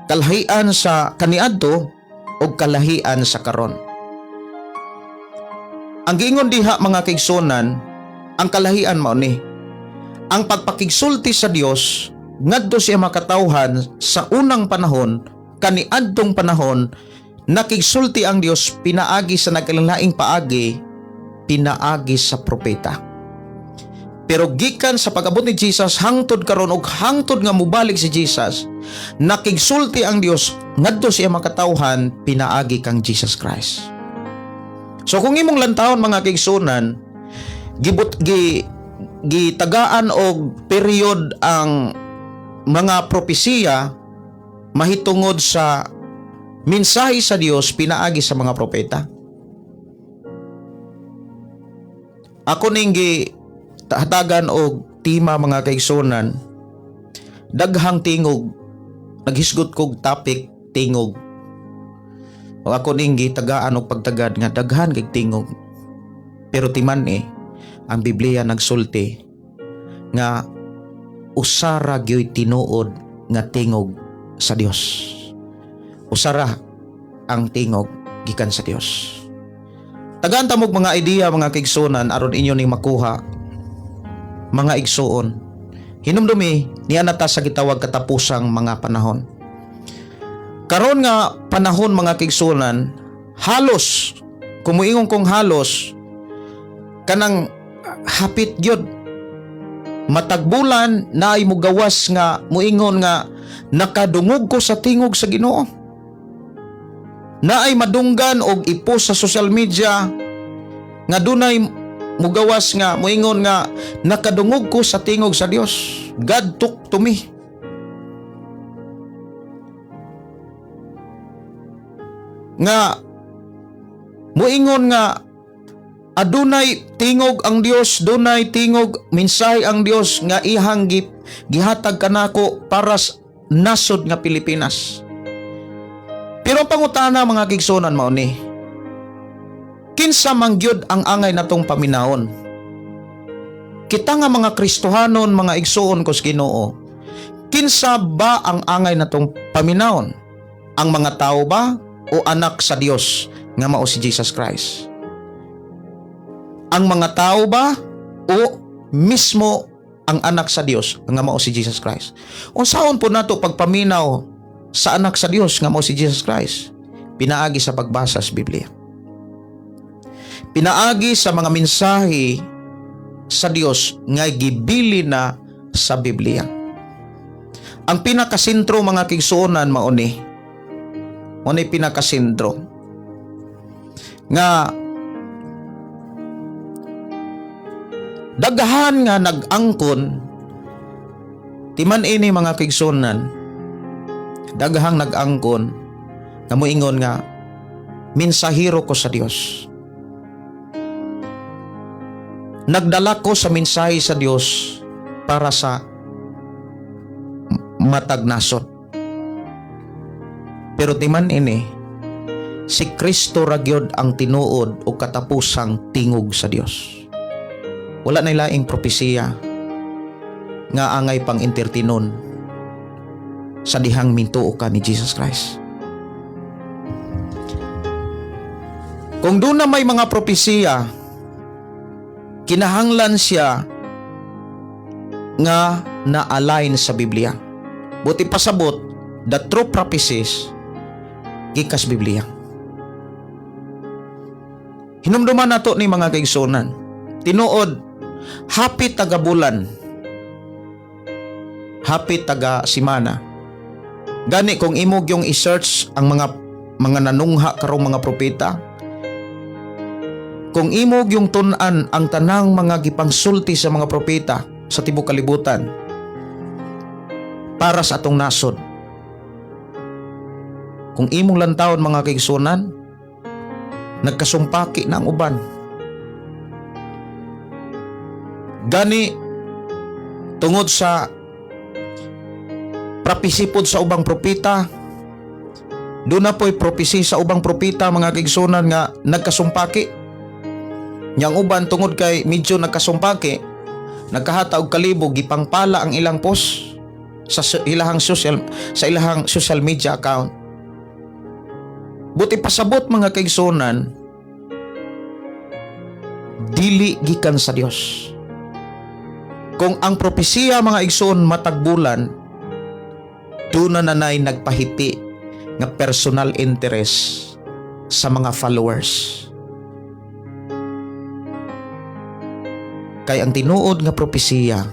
Kalahian sa kaniadto o kalahian sa karon. Ang giingon diha, mga kaigsuonan, ang kalahian mao ni ang pagpakigsulti sa Dios ngadto siya makatawhan sa unang panahon, kaniadtong panahon, nakigsulti ang Dios pinaagi sa nagkalaing paagi, pinaagi sa propeta. Pero gikan sa pag-abot ni Jesus hangtod karon og hangtod nga mubalik si Jesus, nakigsulti ang Dios ngadto siya makatawhan pinaagi kang Jesus Christ. So kung imong lantawon, mga kaigsuonan, gibut gi gitagaan og period ang mga propesiya mahitungod sa mensahe sa Dios pinaagi sa mga propeta. Ako ning gi hatagan og tema, mga kaigsuonan, daghang tingog. Naghisgot kog topic, tingog. O ako ning gitagaan og pagtagad nga daghan kay tingog. Pero timan eh, ang Biblia nagsulti nga usara gyoy tinuod nga tingog sa Dios. Usara ang tingog gikan sa Dios. Tagaan ta mog mga idea, mga kaigsuonan, aron inyo ning makuha, mga igsuon. Hinumdumi niya na ta sa gitawag katapusang mga panahon. Karon nga panahon, mga kaigsuonan, halos kumuingon kong halos kanang hapit gyud matag bulan na ay mugawas nga muingon nga nakadungog ko sa tingog sa Ginoo. Naay madunggan og i-post sa social media nga dunay mugawas nga muingon nga nakadungog ko sa tingog sa Dios. God talk to me. Nga muingon nga adunay tingog ang Dios, dunay tingog mensahe ang Dios nga ihang gihatag kanako para sa nasod nga Pilipinas. Pero ang pangutana, mga kaigsuonan, mao ni: Kinsa man gyud ang angay natong paminawon? Kita nga mga Kristohanon, mga igsuon ko sa Ginoo, kinsa ba ang angay natong paminawon? Ang mga tao ba o anak sa Dios nga mao si Jesus Christ? Ang mga tao ba o mismo ang anak sa Dios nga mao si Jesus Christ? Unsaon po nato pagpaminaw sa anak sa Dios nga mao si Jesus Christ? Pinaagi sa pagbasa sa Biblia. Pinaagi sa mga mensahe sa Dios nga gibili na sa Biblia. Ang pinakasentro, mga kaigsuonan, mao ni. Mao ni pinakasentro nga daghan nga nag-angkon. Timan ini, mga kaigsuonan, daghang nag-angkon nga moingon nga mensahero ko sa Dios. Nagdala ko sa mensahe sa Dios para sa matag nasod. Pero timan ini, si Kristo ra gyud ang tinuod o katapusang tingog sa Dios. Wala na laing propesiya nga angay pang entertainon sa dihang mintuo ka ni Jesus Christ. Kung doon na may mga propesiya, kinahanglan siya nga na-align sa Biblia. Buti pasabot, the true prophecies gikas Biblia. Hinumduman nato ni, mga kaigsuonan. Tinuod, hapit taga bulan, hapit taga simana. Gani kung imo gyung i-search ang mga nanungha karong mga propeta, kung imo gyung tun-an ang tanang mga gipangsulti sa mga propeta sa tibok kalibutan para sa atong nasod, kung imong lantawon, mga kaigsuonan, nagkasumpaki na ang uban. Gani tungod sa prophecy pod sa ubang propeta, doon na po'y prophecy sa ubang propeta, mga kaigsuonan, nga nagkasumpaki. Yang uban, tungod kay medyo nagkasumpaki, nagkahata og kalibog, gipangpala ang ilang post sa ilahang social media account. Buti pasabot, mga kaigsuonan, dili gikan sa Dios. Kung ang propesiya, mga igsoon, matag bulan, doon na nanay nagpahipi nga personal interest sa mga followers. Kay ang tinuod nga propesiya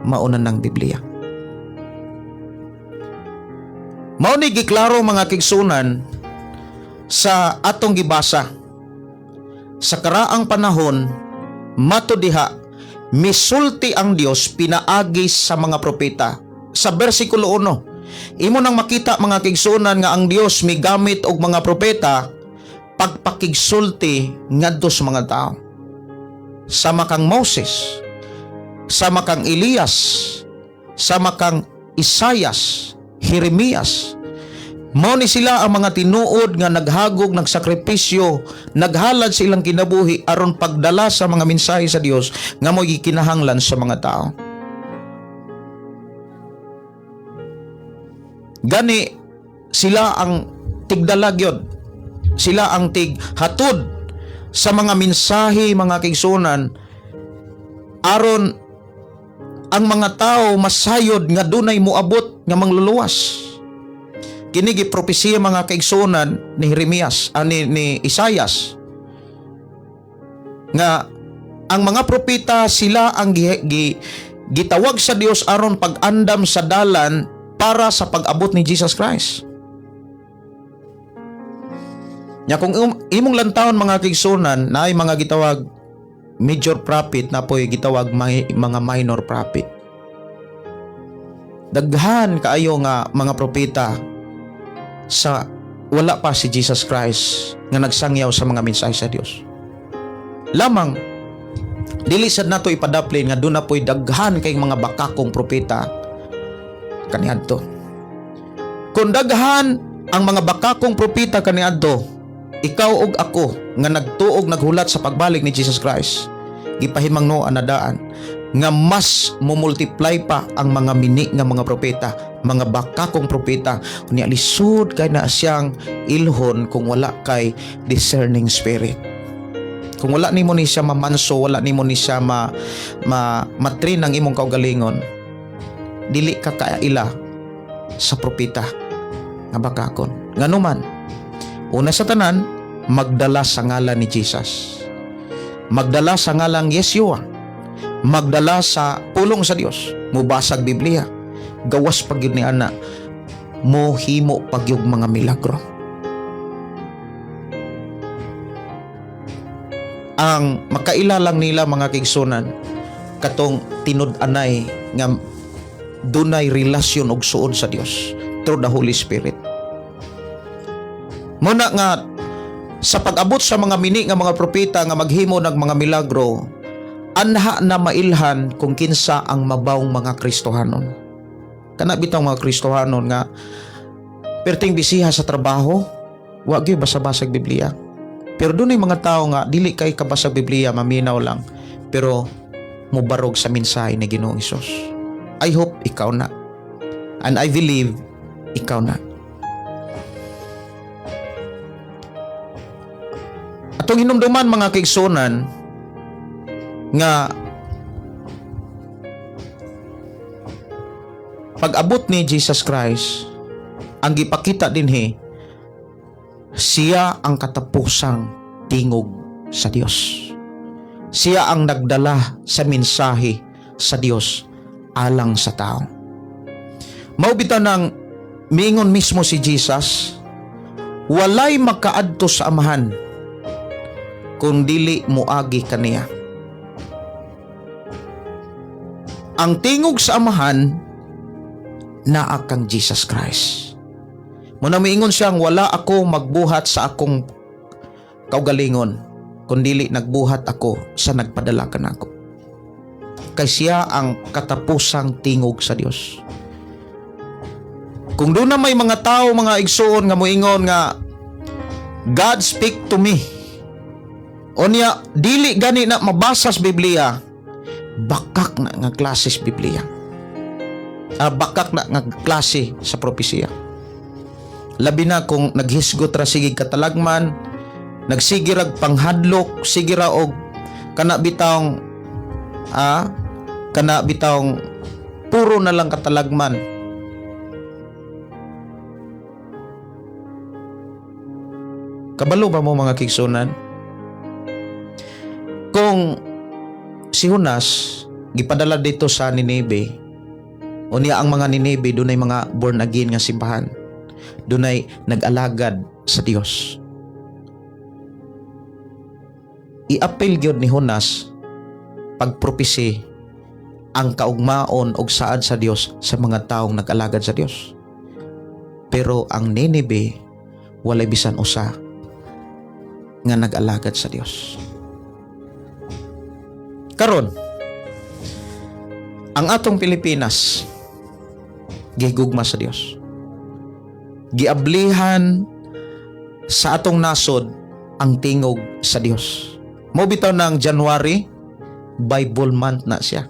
mauna ng Biblia. Mao ni giklaro, mga kaigsuonan, sa atong gibasa. Sa karaang panahon, mato diha misulti ang Dios pinaagi sa mga propeta. Sa bersikulo 1, imo nang makita, mga kaigsuonan, nga ang Dios migamit og mga propeta pagpakigsulti ngadto sa mga tao. Sama kang Moses, sama kang Elias, sama kang Isayas, Jeremias. Mao ni sila ang mga tinuod nga naghagog, nagsakripisyo, naghalad sa ilang kinabuhi aron pagdala sa mga mensahe sa Dios nga mo'y gikinahanglan sa mga tao. Gani sila ang tigdala gyud. Sila ang tighatod sa mga mensahe, mga kaigsuonan, aron ang mga tao masayod nga dunay moabot nga mangluluwas. Kini gipropesiya, mga kaigsuonan, ni Jeremias, ni Isayas, nga ang mga propeta sila ang gitawag sa Dios aron pag-andam sa dalan para sa pag-abot ni Jesus Christ. Nya kung imong lantawon, mga kaigsuonan, naay mga gitawag major prophet, naa poy gitawag mga minor prophet. Daghan kaayo nga mga propeta sa wala pa si Jesus Christ nga nagsangyaw sa mga mensahe sa Dios. Lamang dili sad nato ipadaplin nga duna poy daghan kay mga bakakong propeta kaniadto. Kung daghan ang mga bakakong propeta kaniadto, ikaw ug ako nga nagtuog, naghulat sa pagbalik ni Jesus Christ, gipahimangno na daan nga mas mumultiply pa ang mga mini nga mga propeta, mga bakakong propeta. Unya lisod kay na siyang ilhon kung wala kay discerning spirit. Kung wala nimo ni siya mamanso, wala nimo ni siya ma, ma matrain ang imong kaugalingon, dili ka kaila sa propeta nga bakakon. Nganuman, una sa tanan, magdala sa ngalan ni Jesus. Magdala sa ngalang Yeshua. Magdala sa pulong sa Dios. Mubasag Biblia. Gawas pa gyud ni ana, mohimo pa gyud mga milagro. Ang makaila lang nila, mga kaigsuonan, katong tinud-anay nga dunay relasyon og suod sa Dios through the Holy Spirit. Muna nga sa pag-abot sa mga mini nga mga propeta nga maghimo ng mga milagro, anha na mailhan kung kinsa ang mabawng mga Kristohanon. Kana bitaw mga Kristohanon nga perting bisiha sa trabaho, wa gyud basa-basag Biblia. Pero dunay mga tao nga dili kay kabasag Biblia, maminaw lang, pero mubarog sa mensahe ni Ginoong Hesus. I hope ikaw na. And I believe ikaw na. Atong hinumduman, mga kaigsuonan, nga pag-abot ni Jesus Christ, ang gipakita dinhi, siya ang katapusang tingog sa Dios. Siya ang nagdala sa mensahe sa Dios alang sa tao. Mao bitaw nang miingon mismo si Jesus, "Walay makaadto sa Amahan kung dili muagi kaniya." Ang tingog sa Amahan naa kang Jesus Christ. Muna miingon siyang, "Wala ako magbuhat sa akong kaugalingon, kundili nagbuhat ako sa nagpadala kanako." Kay siya ang katapusang tingog sa Dios. Kung duna may mga tao, mga igsuon, nga moingon nga "God speak to me," unya dili gani na mabasa sa Biblia, bakak na nga klase sa Biblia. Bakak na nga klase sa propesiya. Labi na kung naghisgot ra sige katalagman, nagsige rag panghadlok, sige ra og kana bitawng puro na lang katalagman. Kabalo ba mo, mga kaigsuonan? Kung si Jonas gipadala dito sa Nineveh, unya ang mga Nineveh dunay mga born again nga simbahan. Dunay nag-alagad sa Dios. I-appeal gyud ni Jonas pagpropesi ang kaugmaon og saad sa Dios sa mga taong nag-alagad sa Dios. Pero ang Nineveh, walay bisan usa nga nag-alagad sa Dios. Karon, ang atong Pilipinas gihigugma sa Dios. Giablihan sa atong nasod ang tingog sa Dios. Mo bitaw ng January, Bible month na siya.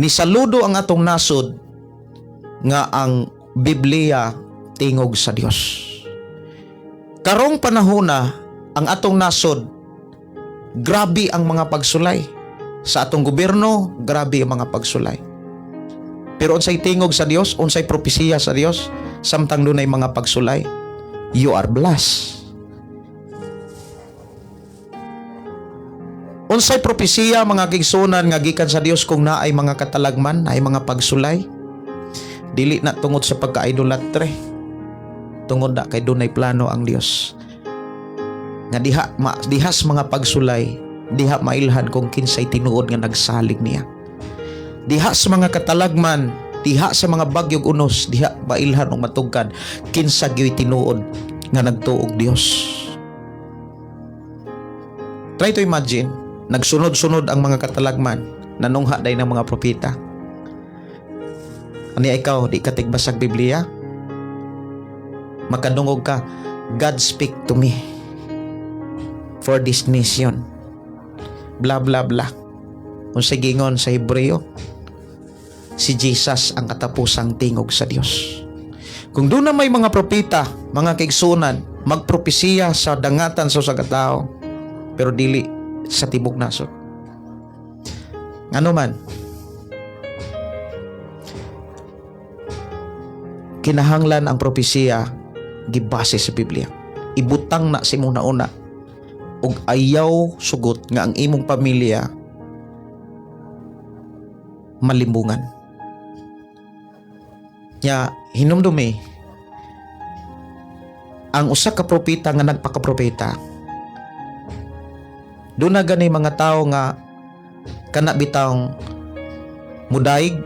Nisaludo ang atong nasod nga ang Biblia tingog sa Dios. Karong panahona ang atong nasod, grabe ang mga pagsulay. Sa atong gobyerno, grabe ang mga pagsulay. Pero unsay tingog sa Dios, unsay propesiya sa Dios samtang dunay mga pagsulay, you are blessed. Unsay propesiya, mga kigsunan, nga gikan sa Dios kung naay mga katalagman, naay mga pagsulay? Dili na tungod sa pagka-idolatre. Tungod na kay dunay plano ang Dios. Nga diha dihas mga pagsulay, diha mailhan kung kinsay tinuod nga nagsalig niya. Diha sa mga katalagman, diha sa mga bagyog unos, diha mailhan og matugkad kinsa gyoy tinuod nga nagtuog Dios. Try to imagine, nagsunod-sunod ang mga katalagman, nanungha day ng mga propeta. Ani ikaw, di ka tigbasag Biblia? Makadungog ka, "God speak to me for this nation." Blah, blah, blah. Kung sa gingon sa Hebreo, si Jesus ang katapusang tingog sa Dios. Kung doon na may mga propeta, mga kaigsunan, magpropesiya sa dangatan sa usa ka tawo, pero dili sa tibok nasod. Ngano man, kinahanglan ang propesiya gibase sa Biblia. Ibutang na sa imong nauna ug ayaw sugot nga ang imong pamilya malimbungan. Nya hinumdumi ang usa ka propeta nga nagpakapropeta, doon na gani mga tao nga kana bitawng mudaig,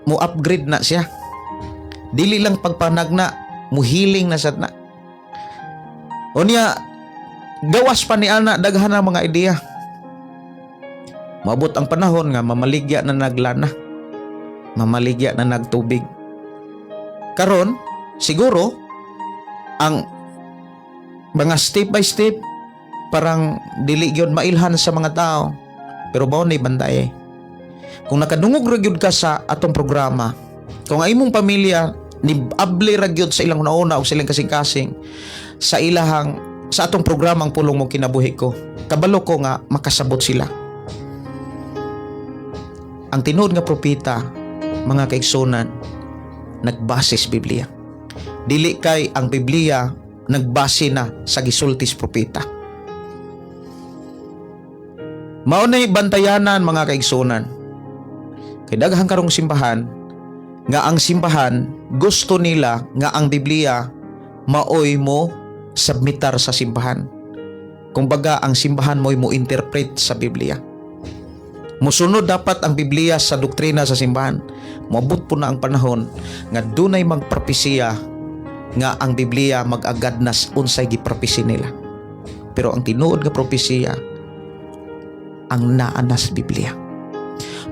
mo upgrade na siya. Dili lang pagpanagna, muhiling na sad na. Unya gawas pa ni ana, daghan ang mga ideya. Maabot ang panahon nga mamaligya na naglana, mamaligya na nagtubig. Karon siguro ang mga step by step, parang dili gyud mailhan sa mga tao, pero bao ni bantay. Kung nakadungog ra gyud ka sa atong programa, kung ang imong pamilya ni abli ra gyud sa ilang una o sa ilang kasing-kasing sa ilahang sa atong programang Pulong Mo Kinabuhi Ko, kabalo ko nga makasabot sila. Ang tinuod nga propeta, mga kaigsunan, nagbase sa Biblia. Dili kay ang Biblia nagbase na sa gisultis propeta. Mao nay bantayanan, mga kaigsunan. Kay daghang karong simbahan nga ang simbahan gusto nila nga ang Biblia maoy mo submitar sa simbahan. Kumbaga, ang simbahan mo'y mo interpret sa Biblia. Musunod dapat ang Biblia sa doktrina sa simbahan. Moabot po na ang panahon nga dunay magpropesiya nga ang Biblia mag-agad na unsay gipropesi nila. Pero ang tinuod nga propesiya ang naa na sa Biblia.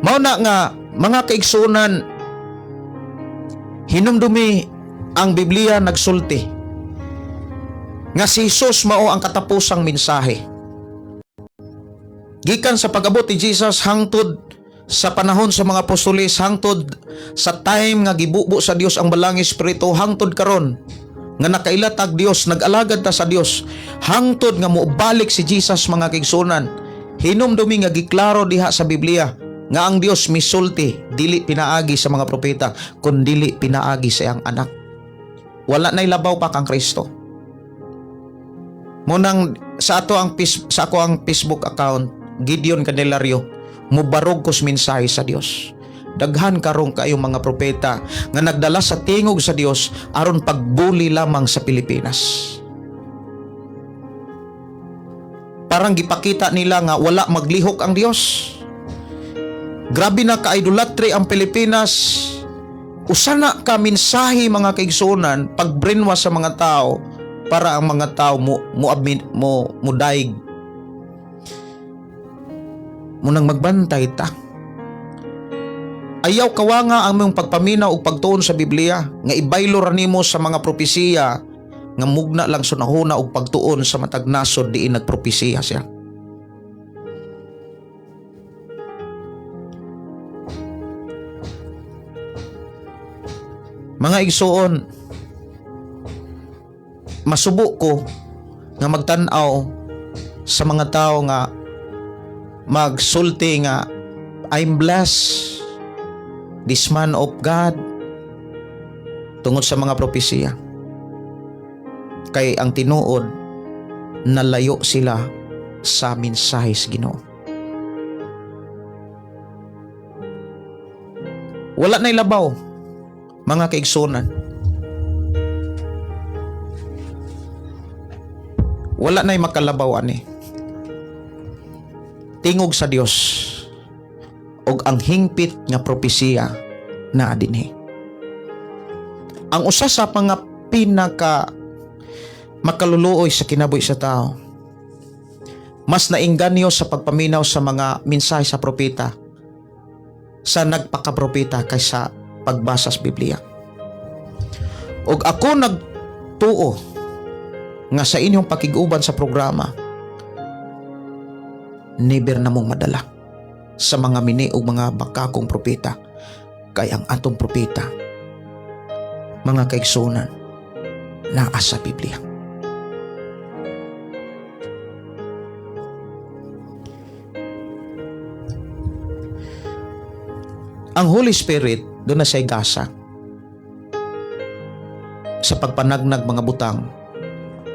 Mao na nga, mga kaigsunan, hinumdumi ang Biblia nagsulti nga si Jesus mao ang katapusang mensahe. Gikan sa pag-abot ni Jesus hangtod sa panahon sa mga apostoles, hangtod sa time nga gibubo sa Dios ang Balaang Espiritu, hangtod karon nga nakailatag Dios, nag-alagad ta sa Dios, hangtod nga moubalik si Jesus, mga kaigsunan, hinumdumi nga giklaro diha sa Biblia nga ang Dios misulti dili pinaagi sa mga propeta kun dili pinaagi sa iyang anak. Wala nay labaw pa kang Kristo. Munang sa ako ang Facebook account, Gideon Candelario, mubarog kos mensahe sa Dios. Daghan karong kayong mga propeta nga nagdala sa tingog sa Dios aron pagbuli lamang sa Pilipinas. Parang gipakita nila nga wala maglihok ang Dios. Grabe na ka-idolatry ang Pilipinas. Usa na ka mensahe, mga kaigsunan, pag-brainwash sa mga tao para ang mga tao mo mo admit, mo mudaig. Munang magbantay ta. Ayaw kawanga ang imong pagpaminaw ug pagtuon sa Biblia nga ibaylo ra nimo sa mga propesiya nga mugna lang sa hunahuna ug pagtuon sa matag nasod diin nagpropesiya siya. Mga igsuon, masubo ko nga magtan-aw sa mga tao nga magsulti nga, "I'm blessed, this man of God," tungod sa mga propesiya. Kay ang tinuod, nalayo sila sa mensahe sa Ginoo. Wala na labaw, mga kaigsunan. Wala na'y makalabaw ani. Tingog sa Dios og ang hingpit nga propesiya naa dinhi. Ang usa sa mga pinaka makaluluoy sa kinabuhi sa tao, mas nainganyo sa pagpaminaw sa mga mensahe sa propeta, sa nagpakapropeta, kaysa pagbasa sa Biblia. Og ako nagtuo nga sa inyong pakig-uban sa programa, never na mong madala sa mga mini o mga bakakong propeta, kay ang atong propeta, mga kaigsunan, naa sa Biblia. Ang Holy Spirit duna siya'y gasa sa pagpanagnag mga butang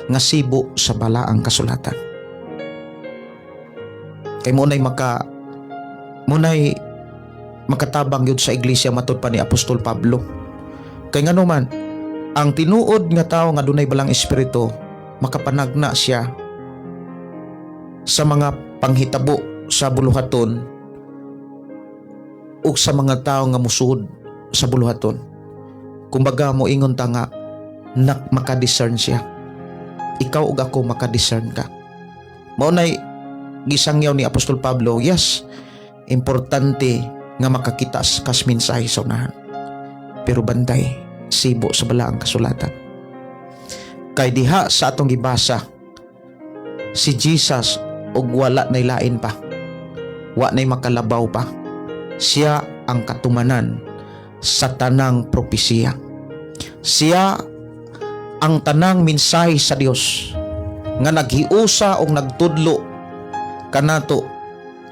nga sibo sa balaang kasulatan. Kay muna'y makatabang yun sa iglesia matud pa ni Apostol Pablo. Kay ngano man, ang tinuod nga tao nga dunay balang espiritu, makapanagna siya sa mga panghitabo sa buluhaton ug sa mga tao nga musuod sa buluhaton. Kumbaga moingon ta nga makadiscern siya. Ikaw ug ako, makadiscern ka. Mao nay gisangyaw ni Apostol Pablo, yes, importante nga makakita kas mensahe sa unahan. Pero bantay, sibo sa balaang kasulatan. Kay diha sa atong gibasa, si Jesus ug wala nay lain pa. Wa nay makalabaw pa. Siya ang katumanan sa tanang propesiya. Siya ang tanang mensahe sa Dios nga naghiusa o nagtudlo kanato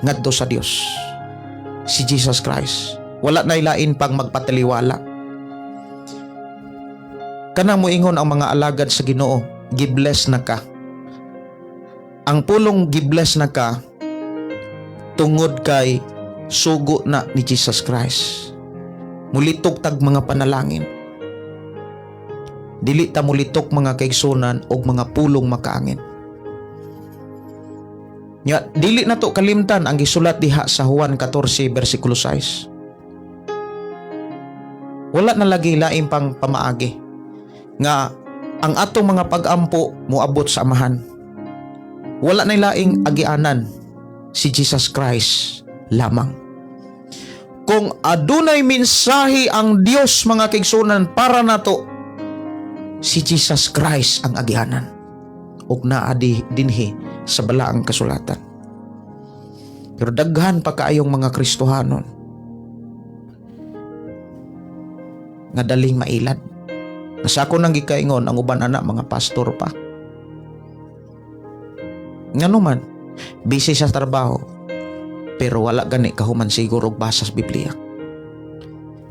ngadto sa Dios. Si Jesus Christ. Wala na lain pang magpataliwala. Kanang moingon ang mga alagad sa Ginoo, "Gibless na ka." Ang pulong "gibless na ka" tungod kay sugo na ni Jesus Christ. Mulitok tag mga panalangin. Dili ta mulitok, mga kaigsunan, og mga pulong makaangin. Nya dili na to kalimtan ang gisulat diha sa Juan 14 bersikulo 6. Wala na lagi lain pang pamaagi nga ang atong mga pag-ampo moabot sa Amahan. Wala na laing agianan, si Jesus Christ lamang. Kung adunay mensahe ang Dios, mga kaigsunan, para nato, si Jesus Christ ang agianan ug naa di dinhi sa balaang kasulatan. Pero daghan pa kaayong mga Kristohanon nga daling mailad. Nasa ako nang gikaingon, ang uban ana mga pastor pa. Ngano man, busy sa trabaho, pero wala gani kahuman siguro og basa sa Biblia.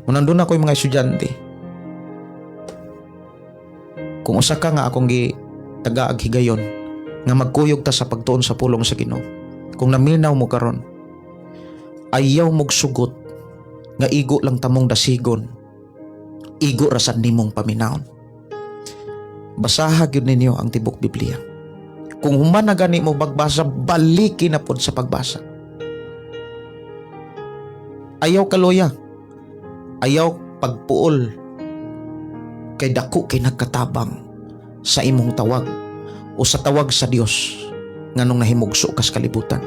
Munang doon ako yung mga estudyante. Kung usa ka nga akong gi tagaag higayon nga magkuyog ta sa pagtuon sa pulong sa Ginoo. Kung naminaw mo karon, ayaw mog sugot nga igo lang tamong dasigon. Igo ra sad nimong paminawon. Basaha gyud ninyo ang tibok Biblia. Kung human na gani mo bagbasa, baliki na pod sa pagbasa. Ayaw kaluya. Ayaw pagpuol. Kay dako kay nagkatabang sa imong tawag o sa tawag sa Dios nganong nahimugso kas kalibutan.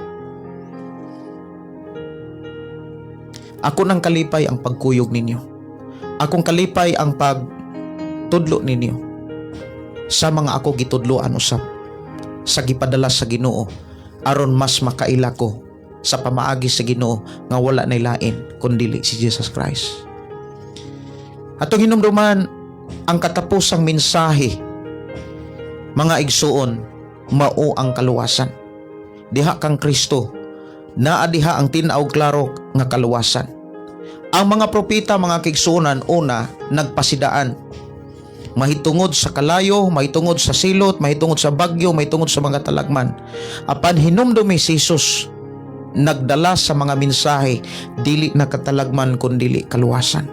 Ako nang kalipay ang pagkuyog ninyo. Akong kalipay ang pagtudlo ninyo sa mga ako gitudloan usab sa gipadala sa Ginoo aron mas makaila ko sa pamaagi sa Ginoo nga wala nay lain kundili si Jesus Christ. Atong hinumduman ang katapusang mensahe, mga igsuon, mao ang kaluwasan. Diha kang Kristo, naa diha ang tin-aw klaro nga kaluwasan. Ang mga propeta, mga kaigsuonan, una nagpasidaan mahitungod sa kalayo, mahitungod sa silot, mahitungod sa bagyo, mahitungod sa mga talagman. Apan hinumdumi si Jesus nagdala sa mga mensahe, dili na katalagman kundili kaluwasan.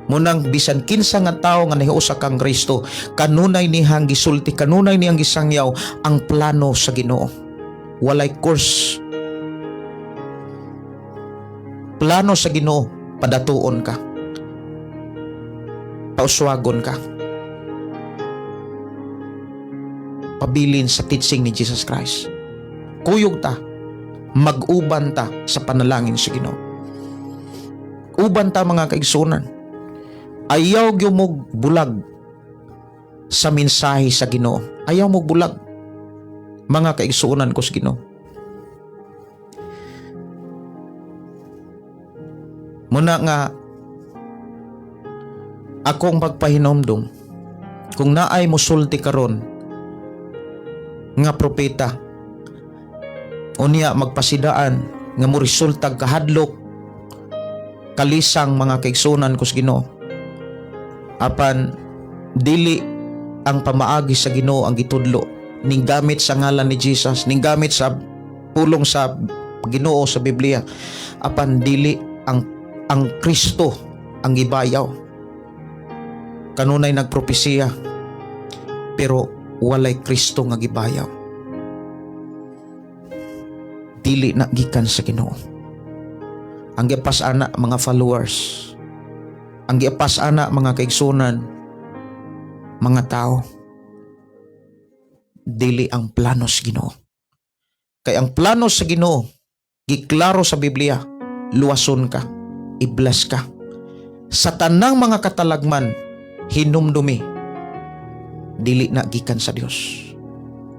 Munang bisan kinsa nga tawo nga nahiusa kang Kristo, kanunay niyang gisulti, kanunay niyang gisangyaw ang plano sa Ginoo. Walay course. Plano sa Ginoo, padatuon ka. Pauswagon ka. Pabilin sa teaching ni Jesus Christ. Kuyog ta, mag-uban ta sa panalangin sa Ginoo. Uban ta, mga kaigsunan. Ayaw gyud mog bulag sa mensahe sa Ginoo. Ayaw mo bulag, mga kaigsuonan ko sa Ginoo. Muna nga akong pagpahinomdom, kung naay musulti karon nga propeta unya magpasidaan nga mo resultag kahadlok, kalisang, mga kaigsuonan ko sa Ginoo, apan dili ang pamaagi sa Ginoo ang gitudlo ning gamit sa ngalan ni Jesus, ning gamit sa pulong sa Ginoo sa Biblia, apan dili ang Kristo ang gibayaw, kanunay nagpropesiya pero walay Kristo nga gibayaw, dili na gikan sa Ginoo. Ang gipas ana mga followers, ang gipas ana, mga kaigsunan, mga tao, dili ang plano sa Ginoo. Kay ang plano sa Ginoo giklaro sa Biblia: luwason ka, i-bless ka sa tanang mga katalagman. Hinumdumi, dili na gikan sa Dios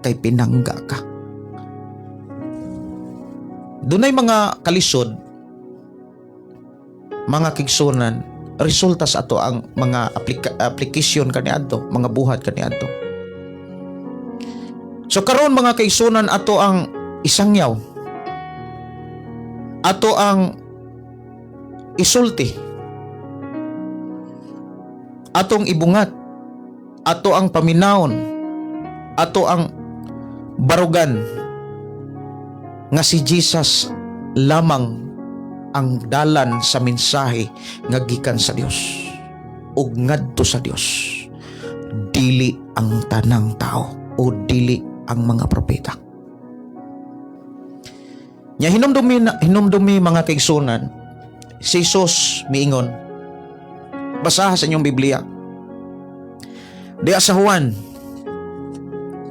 kay pinangga ka. Dunay mga kalisod, mga kaigsunan, resulta sa ato ang mga application kaniadto, mga buhat kaniadto. So karon, mga kaigsunan, ato ang isangyaw, ato ang isulti, atong ibungat, ato ang paminawon, ato ang barugan nga si Jesus lamang ang dalan sa mensahe nga gikan sa Dios ug ngadto sa Dios, dili ang tanang tao o dili ang mga propeta. Nya hinumdumi, hinumdumi, mga kaigsunan, si Jesus miingon. Basaha sa inyong Biblia. Diya sa Juan.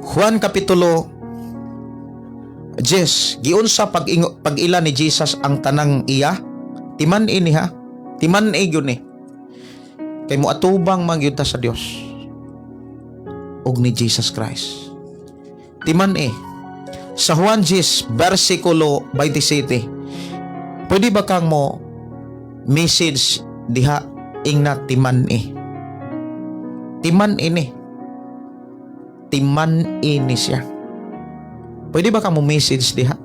Juan Kapitulo 10, giunsa pag-ila ni Jesus ang tanang iya? Timan ini ha. Timan gyud ni. Kay mo atubang man gyud ta sa Dios ug ni Jesus Christ. Timan eh. Sa Juan 10, versikulo 27. Pwede ba kang mo message diha ingna timan eh? Timan ini. Timan ini siya. Pwede ba kang mo message diha?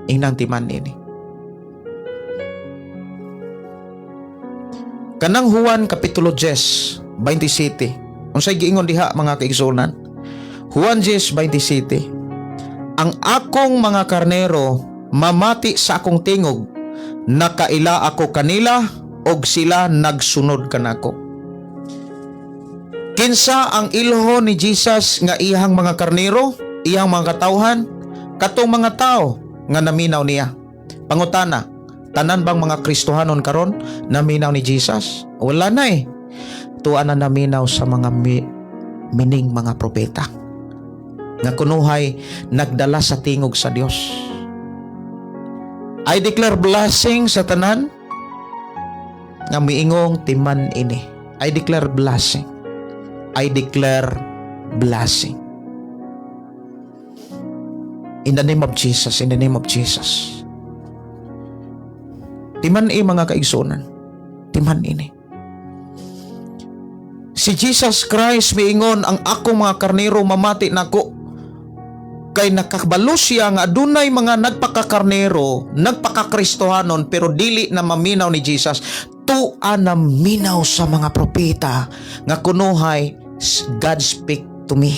Ingnang timan ini. Kanang Juan Kapitulo 10, 27. Unsay giingon diha, mga kaigsunan? Juan 10, 27. "Ang akong mga karnero mamati sa akong tingog, nakaila ako kanila og sila nagsunod kanako." Kinsa ang ilho ni Jesus nga iyang mga karnero, iyang mga katawhan? Katong mga tao nga naminaw niya. Pangutana, tanan bang mga Kristohanon karon naminaw ni Jesus? Wala na eh. Tuwa na naminaw sa mga mining mga propeta nga kunuhay nagdala sa tingog sa Dios. I declare blessing sa tanan. Nga miingong timan ini. I declare blessing. I declare blessing. In the name of Jesus, in the name of Jesus. Timan-i, mga kaigsunan. Timan ini. Si Jesus Christ miingon, "Ang akong mga karnero mamati nako," kay nakabalo siya nga adunay mga nagpakakarnero, nagpakakristohanon, pero dili na maminaw ni Jesus. Tua na minaw sa mga propeta nga kunuhay "God speak to me."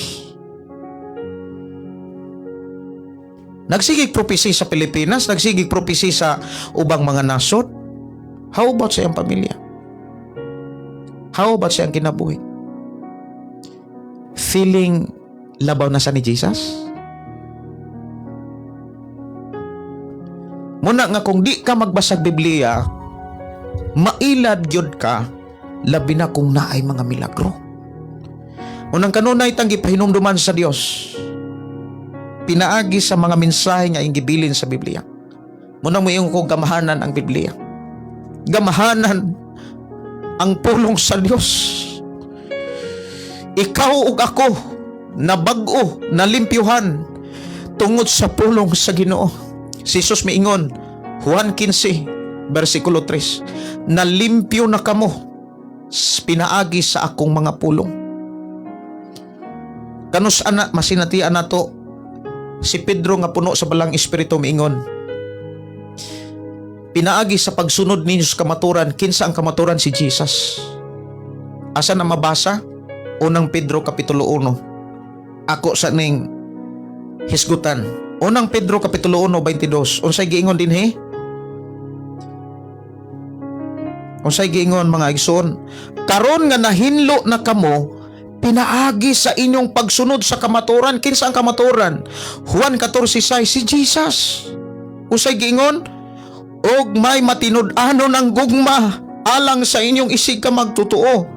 Nagsigig propesy sa Pilipinas, nagsigig propesy sa ubang mga nasod. How about sa iyang pamilya? How about sa iyang kinabuhi? Feeling labaw na sa ni Jesus? Muna nga kung di ka magbasag Biblia, mailad gyud ka, labi na kung naay mga milagro. Unang kanunay tang gipahinumduman sa Dios pinaagi sa mga mensahe nga iyang gibilin sa Biblia. Muna mo yung ko gamahanan ang Biblia. Gamahanan ang pulong sa Dios. Ikaw ug ako na bag-o, nalimpyuhan tungod sa pulong sa Ginoo. Si Jesus miingon, Juan 15, versikulo 3, "Nalimpyo na kamo pinaagi sa akong mga pulong." Kanus ana masinatian nato si Pedro nga puno sa Balaang Espiritu miingon, "Pinaagi sa pagsunod ninyo sa kamaturan." Kinsa ang kamaturan? Si Jesus. Asa na mabasa? Unang Pedro kapitulo 1. Ako sa ning hisgutan. Unang Pedro kapitulo 1 22. Unsay giingon dinhi? Unsay giingon, mga igsoon? Karon nga nahinlo na kamo pinaagi sa inyong pagsunod sa kamaturan. Kinsa ang kamaturan? Juan 14:6, si Jesus. Unsay giingon? Og may matinud-anon ang gugma alang sa inyong isig ka magtotoo.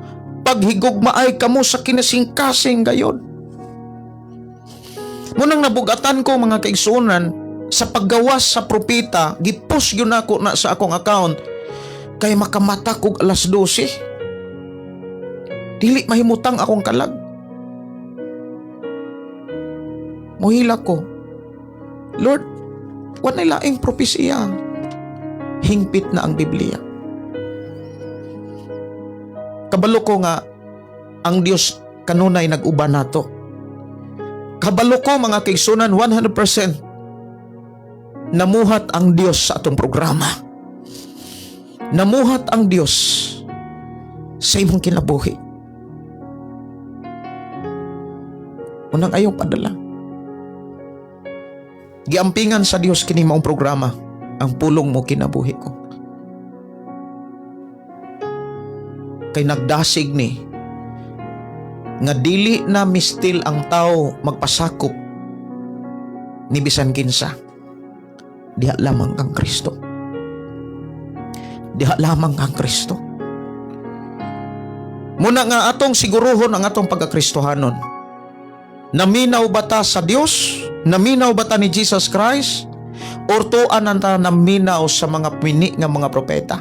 Paghigugmaay kamo sa kinasingkasing gayod. Munang nabugatan ko, mga kaigsunan, sa paggawas sa propeta, gipost gyud nako na sa akong account kay makamata kog alas 12. Dili mahimutang akong kalag. Muhila ko. Lord, walay laing propesiya. Hingpit na ang Biblia. Kabalo ko nga ang Dios kanunay nag-uban nato. Kabalo ko, mga kaigsunan, 100% namuhat ang Dios sa atong programa. Namuhat ang Dios sa imong kinabuhi. Unang ayaw padala. Giampingan sa Dios kini maong programa, ang pulong mo kinabuhi ko. Kay nagdasig ni nga dili na mistil ang tao magpasakop ni bisan kinsa. Diha lamang kang Kristo. Diha lamang kang Kristo. Muna nga atong siguruhon ang atong pagkakristohanon. Naminaw ba ta sa Dios? Naminaw ba ta ni Jesus Christ? Or tuan ta naminaw sa mga pini nga mga propeta?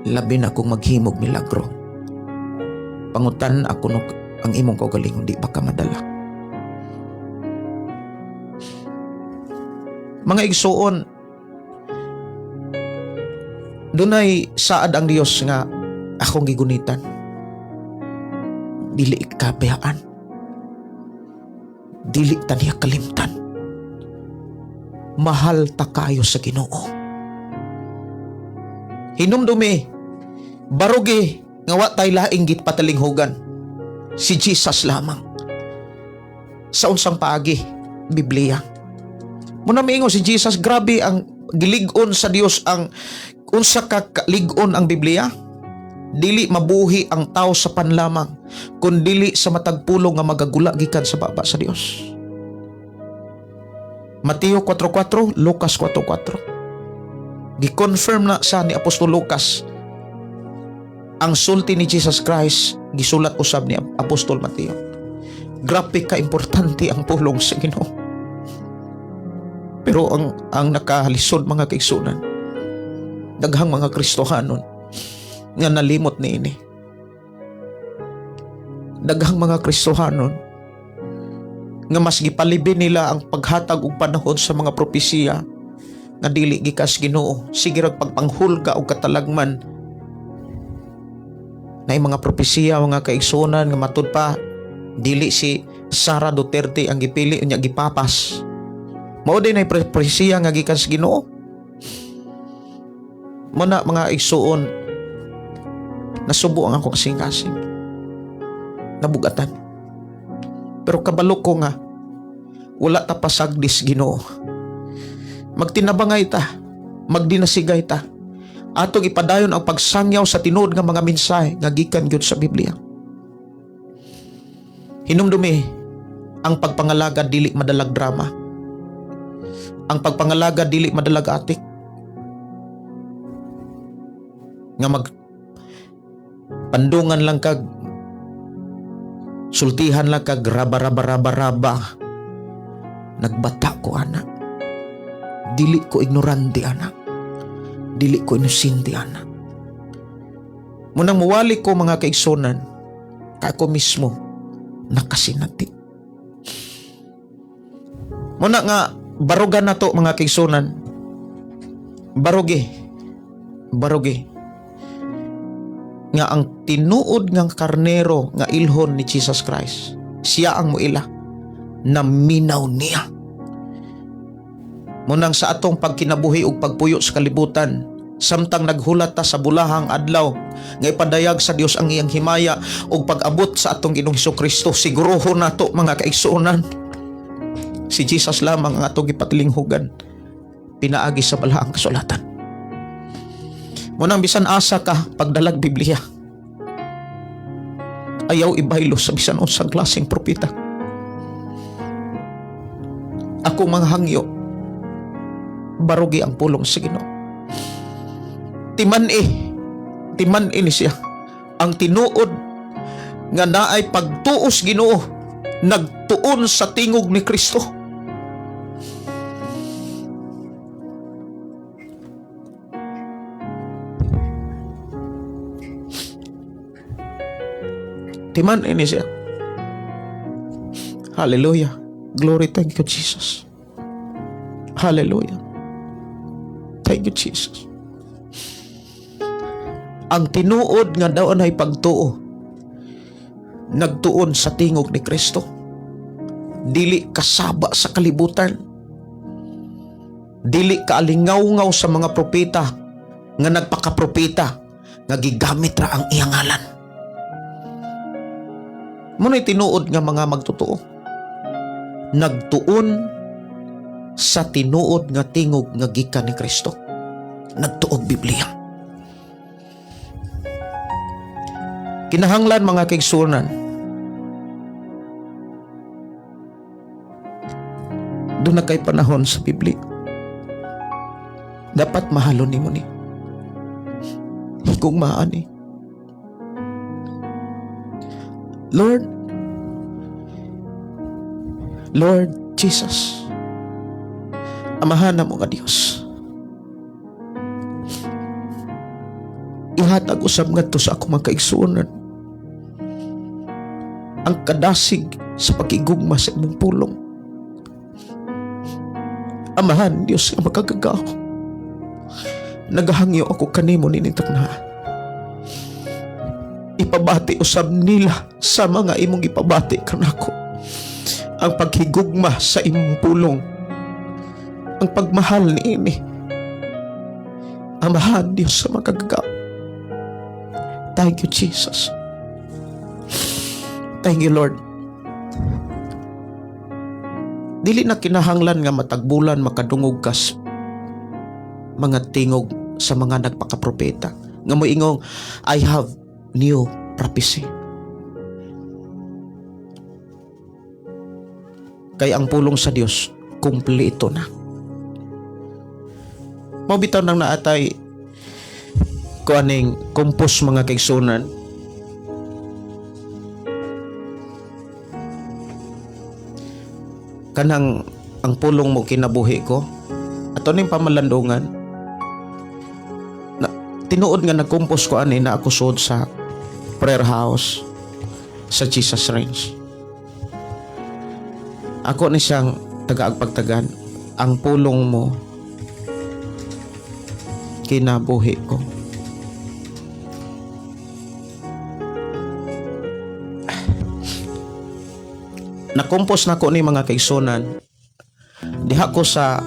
Labi na kung maghimog milagro. Pangutan ako no, ang imong kaugalingon di ba ka madala? Mga igsuon, dunay saad ang Dios nga akong gigunitan. Dili ka bayaan. Dili ta niya kalimtan. Mahal ta kayo sa Ginoo. Hinumdumi, barugi nga wa tay laing gitpatalinghugan. Si Jesus lamang. Sa unsang paagi? Biblia. Muna miingon si Jesus, grabe ang gilig-on sa Dios, ang unsa ka lig-on ang Biblia. Dili mabuhi ang tao sa pan lamang, kun dili sa matag pulong nga magagula gikan sa baba sa Dios. Mateo 4:4, Lucas 4:4. Gi-confirm na sa ni Apostol Lucas ang sulti ni Jesus Christ, gisulat usab ni Apostol Mateo. Grabe ka importante ang pulong sa Ginoo. Pero ang nakalisod, mga kaigsunan, Daghang mga Kristohanon nga nalimot niini. Daghang mga Kristohanon nga mas gipalibi nila ang paghatag og panahon sa mga propesiya nga dili gikas Ginoo. Sige rag pagpanghulga og katalagman na mga propesiya, mga kaigsunan, nga matud pa dili si Sara Duterte ang gipili unya gipapas. Mao din ay propesiya nga gikan sa Ginoo. Mao na, mga igsuon, nasubo ang akong kasing-kasing, nabugatan, pero kabalo ko nga wala ta pasagdi sa Ginoo. Magtinabangay ta, magdinasigay ta, atong ipadayon ang pagsangyaw sa tinuod nga mga mensahe nga gikan gyud sa Biblia. Hinumdumi, ang pagpangalagad dili madalag drama. Ang pagpangalagad dili madalag atik. Nga mag pandungan lang kag sultihan lang kag raba raba raba raba. Nagbata ko ana. Dili ko ignorante ana. Dili ko inosente ana. Munang muwali ko, mga kaigsunan, kako mismo nakasinati. Muna nga barugan na to, mga kaigsunan. Barugi. Barugi. Nga ang tinuod nga karnero nga ilhon ni Jesus Christ, siya ang muila, naminaw niya. Munang sa atong pagkinabuhi ug pagpuyo sa kalibutan, samtang naghulat ta sa bulahang adlaw nga ipadayag sa Dios ang iyang himaya ug pag-abot sa atong Ginoong Kristo, siguruhon nato, mga kaigsuonan, si Jesus lamang ang atong gipatilinghugan pinaagi sa balaang kasulatan. Munang bisan asa ka pagdalag Biblia, ayaw ibaylo sa bisan unsang klaseng propeta. Ako mga hangyo, barugi ang pulong sa Ginoo. Timan-i, timan-i ni siya. Ang tinuod nga naay pagtuos Ginoo, nagtuon sa tingog ni Kristo. Timan-i ni siya. Hallelujah. Glory, thank you, Jesus. Hallelujah. Thank you, Jesus. Ang tinuod nga daw ay pagtuo, nagtuon sa tingog ni Kristo. Dili kasaba sa kalibutan. Dili kaalingaw-ngaw sa mga propeta nga nagpakapropeta nga gigamit ra ang iyang ngalan. Muna'y tinuod nga mga magtotoo. Nagtuon sa tinuod nga tingog nga gikan ni Kristo. Nagtuog Biblia. Kinahanglan, mga kaigsunan, duna kay panahon sa Biblia. Dapat mahalon nimo ni. Higugmaan ni. Lord, Lord Jesus, Amahan mo nga Dios. Ihatag usab ngadto sa akong mga kaigsuonan ang kadasig sa pagigugma sa imong pulong. Amahan Dios nga makagagahom, nagahangyo ako kanimo nining takna. Ipabati usab nila sa mga imong ipabati kanako ang paghigugma sa imong pulong, ang pagmahal niini. Amahan Dios sa makagagahom. Thank you, Jesus. Thank you, Lord. Dili na kinahanglan nga matag bulan makadungog kas mga tingog sa mga nagpakapropeta nga moingong, "I have new prophecy." Kay ang pulong sa Dios, kumpleto na. Mao bitaw nang naatay ko aning compose, mga kaigsunan. Kanang "Ang pulong mo kinabuhi ko", ato ning pamalandungan. Tinuod nga nagkumpos ko ani na ako sud sa prayer house sa Jesus Reigns. Ako ni siyang tagaagpagtagan, "Ang pulong mo kinabuhi ko." Nakumpos na ko ni, mga kaigsunan, diha ko sa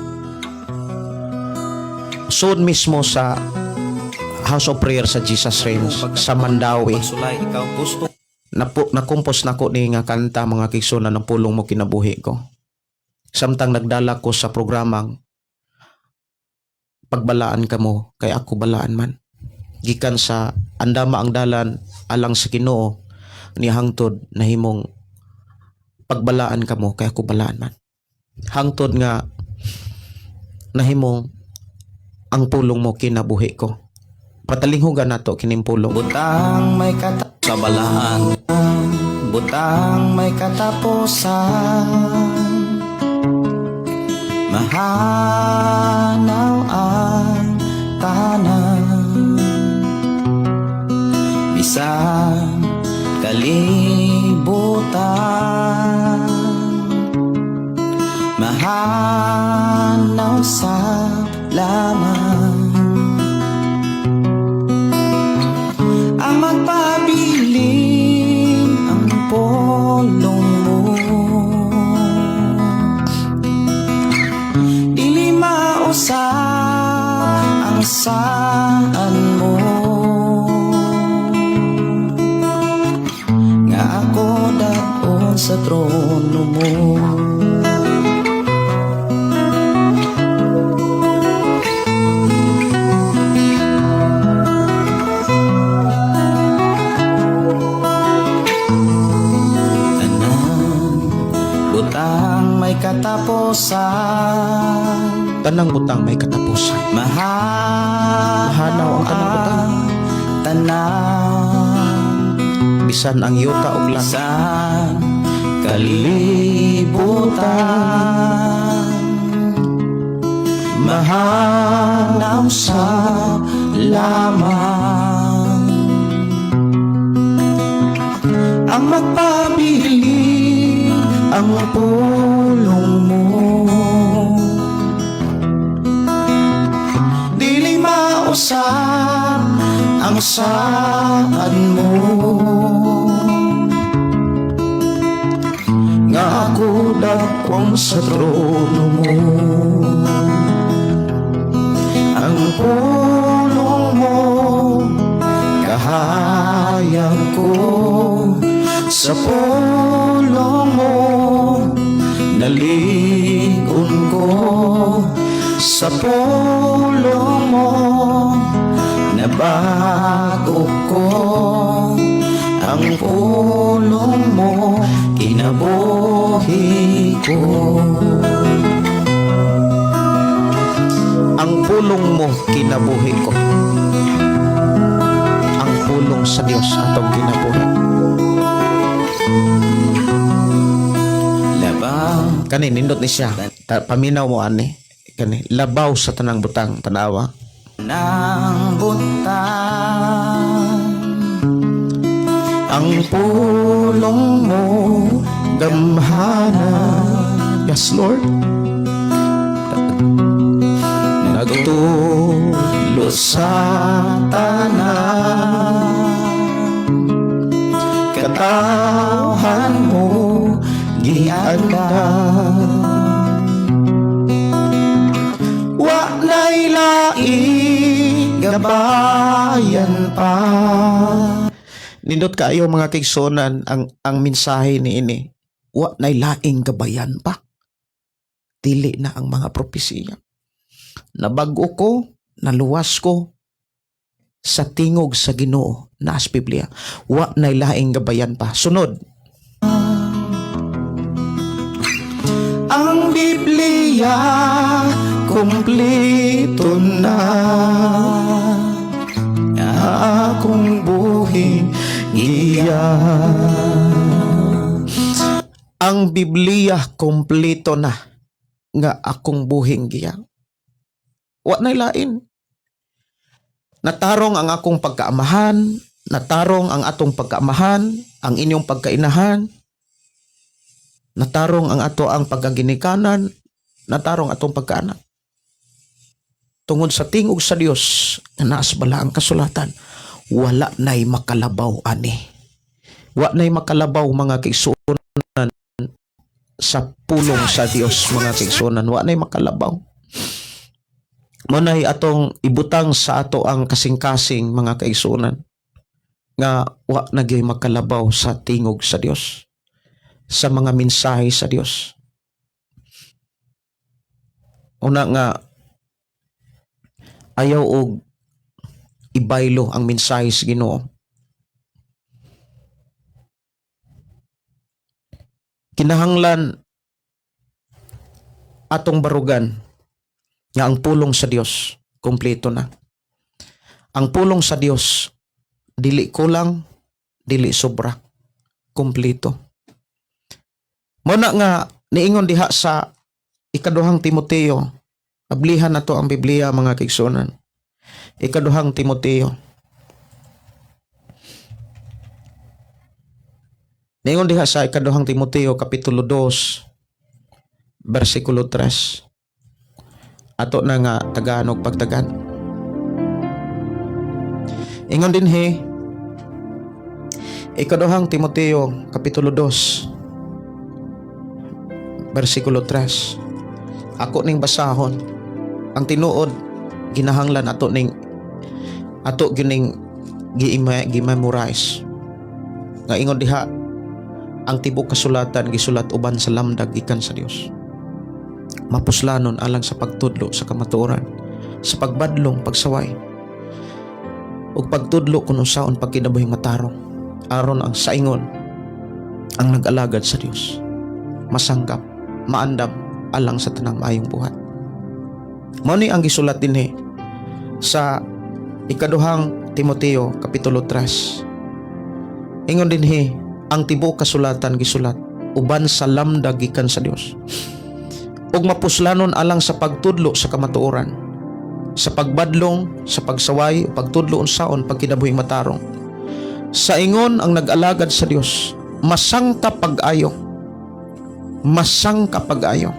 sud mismo sa House of Prayer sa Jesus Reigns sa Mandaue. Pagsulay ikaw gusto Nakumpos na ko ni nga kanta, mga kaigsunan, ng "Pulong Mo Kinabuhi Ko," samtang nagdala ko sa programang "Pagbalaan Kamo Kay Ako Balaan Man," gikan sa "Andama ang Dalan Alang sa Ginoo" ni hangtod nahimong "Pagbalaan Kamo Kay Ako Balaan Man," hangtod nga nahimong "Ang Pulong Mo Kinabuhi Ko." Patalinghugan nato kining pulong. Butang may kata sa balaan, butang may katapusan. Mahanaw ang tanan, bisan kalibutan. Mahanaw sa laman. Ang magpabilin, ang pulong mo. Dili mausab ang saad mo nga ako dad-on sa trono mo. Tanan butang may katapusan. Tanang butang may katapusan. Mahanaw Mahanaw ang tanang butang. Tanan. Bisan ang yuta ug langit. Bisan kalibutan. Mahanaw sa lamang. Ang magpabilin, ang pulong mo. Dili mausab ang saad mo nga ako dad-on sa trono mo. Ang pulong mo kahayag ko. Sa pulong mo nalig-on ko. Sa pulong mo nabago ko. Ang pulong mo kinabuhi ko. Ang pulong mo kinabuhi ko. Ang pulong sa Dios atong kinabuhi. Labaw Kani nindot ni siya. Paminaw mo ani. Kani labaw sa tanang butang, tanawa. Ng butang. Ang pulong mo gamhana. Yes, Lord. Nagtulo sa tanan. Katawhan mo giandam. Wa na'y laing gabayan pa. Nindot kaayo, mga kaigsunan, ang mensahe ni ini. Wa na'y laing gabayan pa. Dili na ang mga propesiya. Nabago ko, naluwas ko sa tingog sa Ginoo naas Biblia. Wa na'y laing gabayan pa. Sunod. Ang Biblia kumpleto na akong buhi giya. Ang Biblia kompleto na nga akong buhing giya. Wa na'y lain. Natarong ang akong pagkaamahan, natarong ang atong pagkaamahan, ang inyong pagkainahan, natarong ang ato ang pagkaginikanan, natarong atong pagkaanak. Tungod sa tingog sa Dios nga naas bala ang kasulatan, wala na'y makalabaw ani. Wa na'y makalabaw, mga kaigsuonan, sa pulong sa Dios, mga kaigsuonan, wa na'y makalabaw. Mao na'y atong ibutang sa ato ang kasing-kasing, mga kaigsuonan, nga wa na gyud makalabaw sa tingog sa Dios, sa mga mensahe sa Dios. Una nga ayaw og ibaylo ang mensahe sa Ginoo. Kinahanglan atong barugan nga ang pulong sa Dios kompleto na. Ang pulong sa Dios dili kulang, dili sobra, kompleto. Mao na nga niingon diha sa Ikaduhang Timoteo, ablihan na to ang Biblia, mga kaigsuonan. Ikaduhang Timoteo. Niingon diha sa Ikaduhang Timoteo kapitulo 2 bersikulo 3. Ato na nga tagaan og pagtagan. Ingon dinhi, Ikaduhang Timoteo kapitulo 2 bersikulo 3. Ako ning basahon. Ang tinuod, ginahanglan ato gining gi-memorize. Nga ingon diha, ang tibok kasulatan gisulat uban sa lamdag gikan sa Dios. Mapuslanon alang sa pagtudlo sa kamatuoran, sa pagbadlong pagsaway, ug pagtudlo kung unsaon pagkinabuhing matarong, aron ang saingon ang nag-alagad sa Dios masangkap, maandam alang sa tanang maayong buhat. Mao ni ang gisulat dinhi sa Ikaduhang Timoteo kapitulo 3. Ingon dinhi, ang tibuok kasulatan gisulat uban sa lamdag gikan sa Dios ug mapuslanon alang sa pagtudlo sa kamatuoran, sa pagbadlong, sa pagsaway, ug pagtudlo unsaon pagkinabuhing matarong. Sa ingon ang nag-alagad sa Dios masangkap pag-ayo, masangkap pag-ayo,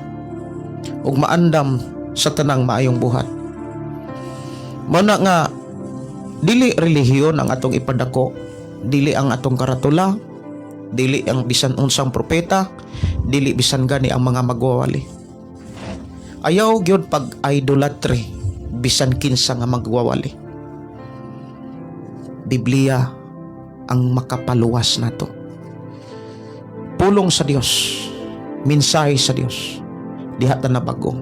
ug maandam sa tanang maayong buhat. Mao na nga dili relihiyon ang atong ipadako, dili ang atong karatula, dili ang bisan unsang propeta, dili bisan gani ang mga magwawali. Ayaw gyud pag idolatry bisan kinsa nga magwawali. Biblia ang makapaluwas nato. Pulong sa Dios, mensahe sa Dios. Diha ta na bago.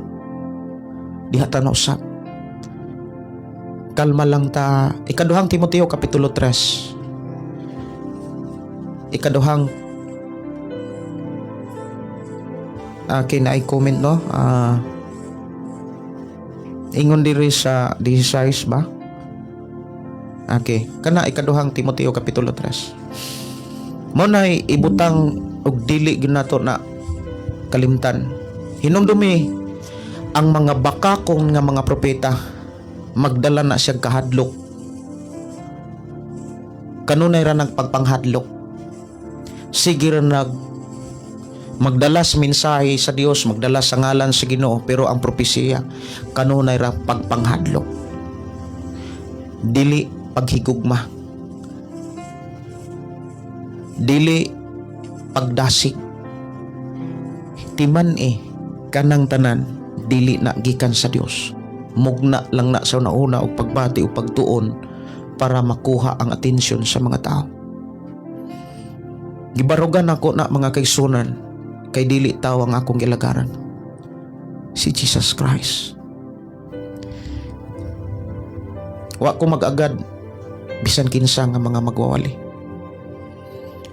Diha ta na usab. Kalma lang ta. Ikaduhang Timoteo kapitulo 3. Ikaduhang. Okay na ay comment, no? Ingon diri sa 16 ba? Okay. Kana Ikaduhang Timoteo kapitulo 3. Mao nay ibutang og dili gyud nato na kalimtan. Hinumdumi ang mga bakakong nga mga propeta, magdala na siya kahadlok. Kanunay ra nagpagpanghadlok. Sige ra nag magdala sa mensahe sa Dios, magdala sa ngalan sa Ginoo, pero ang propesiya kanunay ra pagpanghadlok. Dili paghigugma. Dili pagdasig. Timan eh kanang tanan dili na gikan sa Dios. Mugna lang na sa una og pagbati o pagtuon para makuha ang atensyon sa mga tao. Gibarugan ako na, mga kaigsuonan, kay dili tao ang akong gilagaran. Si Jesus Christ. Wa ko mag-agad bisan kinsa nga mga magwawali.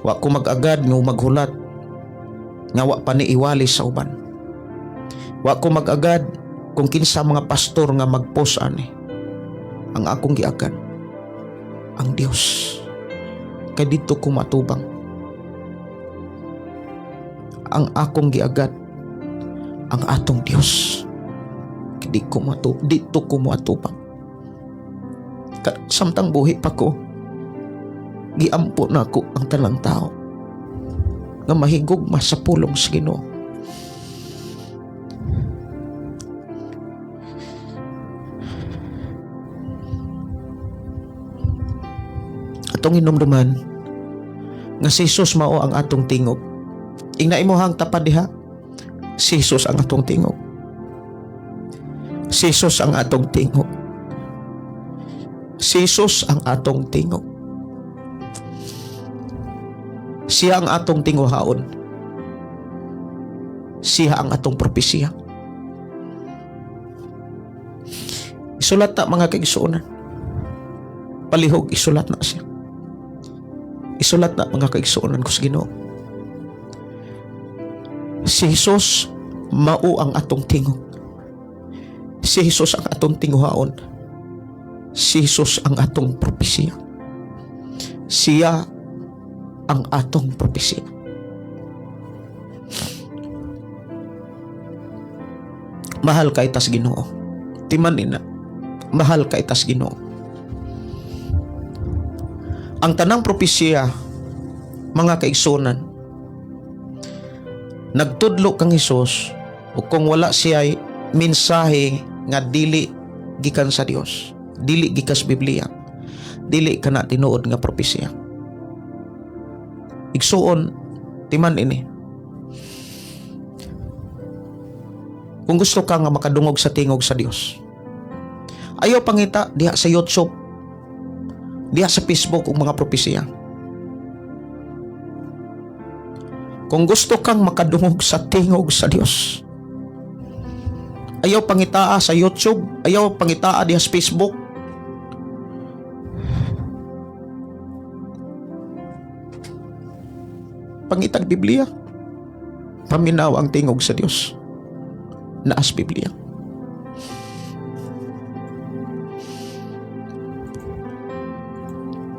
Wa ko mag-agad nga maghulat nga wa pa ni iwali sa uban. Wa ko mag-agad kung kinsa mga pastor nga mag-post ani. Ang akong giagad ang Dios. Kay didto ko matubang. Ang akong giagad ang atong Dios. Di ko matu didto ko moatubang. Samtang buhi pa ko, giampo nako ang tanang tao nga mahigugma sa pulong sa Ginoo. Atong hinumduman nga si Jesus mao ang atong tingog. Ingna imuhang tapad diha, si Jesus ang atong tingog. Si Jesus ang atong tingog. Si Jesus ang atong tingog. Siya ang atong tinguhaon. Siya ang atong propesiya. Isulat na, mga kaigsuonan. Palihog, isulat na siya. Isulat na, mga kaigsuonan ko sa Ginoo. Si Jesus mao ang atong tingog. Si Jesus ang atong tinguhaon. Si Jesus ang atong propesiya. Siya ang atong propesiya. Mahal kay tas Ginoo. Timan ina. Mahal kay tas Ginoo. Ang tanang propesiya, mga kaigsunan, nagtudlo kang Hesus o kung wala siya mensahe nga dili gikan sa Dios, dili gikan sa Biblia, dili kana tinuod nga propesiya. Igsuon, timan ini. Kung gusto ka nga makadungog sa tingog sa Dios, ayaw pangita diha sa YouTube, diha sa Facebook og mga propesiya. Kung gusto kang makadungog sa tingog sa Dios, ayaw pangitaa sa YouTube, ayaw pangitaa diha sa Facebook. Pangitag Biblia. Paminaw ang tingog sa Dios. Naas Biblia.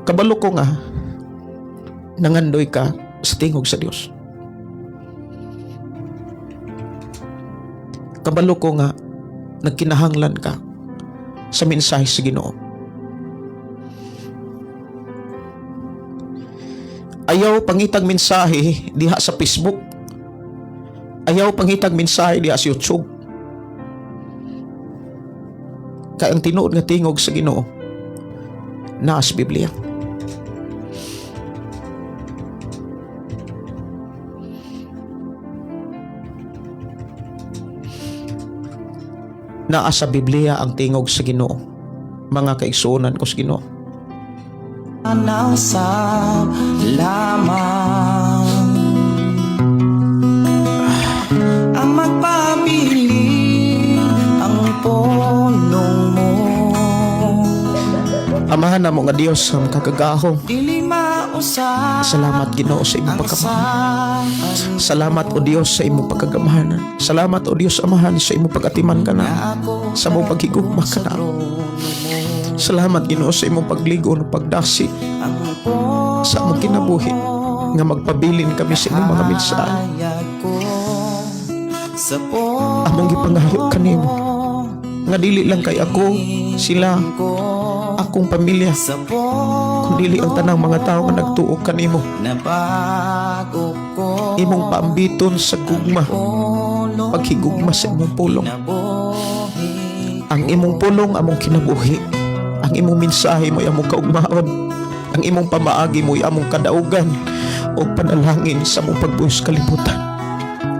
Kabalo ko nga nangandoy ka sa tingog sa Dios. Kabalo ko nga nagkinahanglan ka sa mensahe sa Ginoo. Ayaw pangitag mensahe diha sa Facebook. Ayaw pangitag mensahe diha sa YouTube. Kay ang tinuod nga tingog sa Ginoo naa sa Biblia. Naa sa Biblia ang tingog sa Ginoo, mga kaigsuonan ko sa Ginoo. Tanaw sa lamang ang magpabili ang polong mo. Amahan namo nga Dios ang kagagahom. Dili mausap Salamat, Ginoo, sa imong ang pagkamahal. saan Salamat, o Dios, sa imong pagkagamahanan. Salamat, o Dios Amahan, sa imong pag-atiman kana, ako sa imong paghigugma sa kana. trono mo. Salamat, Ginoo, sa imong pagligo o pagdasi Ang sa among kinabuhi nga magpabilin kami sa imong mga mensahe. Hayag ko sa Among gipangayo kanimo nga dili lang kay ako, sila, ko akong pamilya, sa kundi ang tanang mga tao nga nagtuo kanimo. Nabago ko Imong paambiton sa gugma, polong paghigugma sa imong pulong. Kinabuhi Ang imong pulong among kinabuhi. Ang imong mensahe mo'y among kaugmaon. Ang imong pamaagi mo'y among kadaugan o panalangin sa among pagbuhis kalibutan.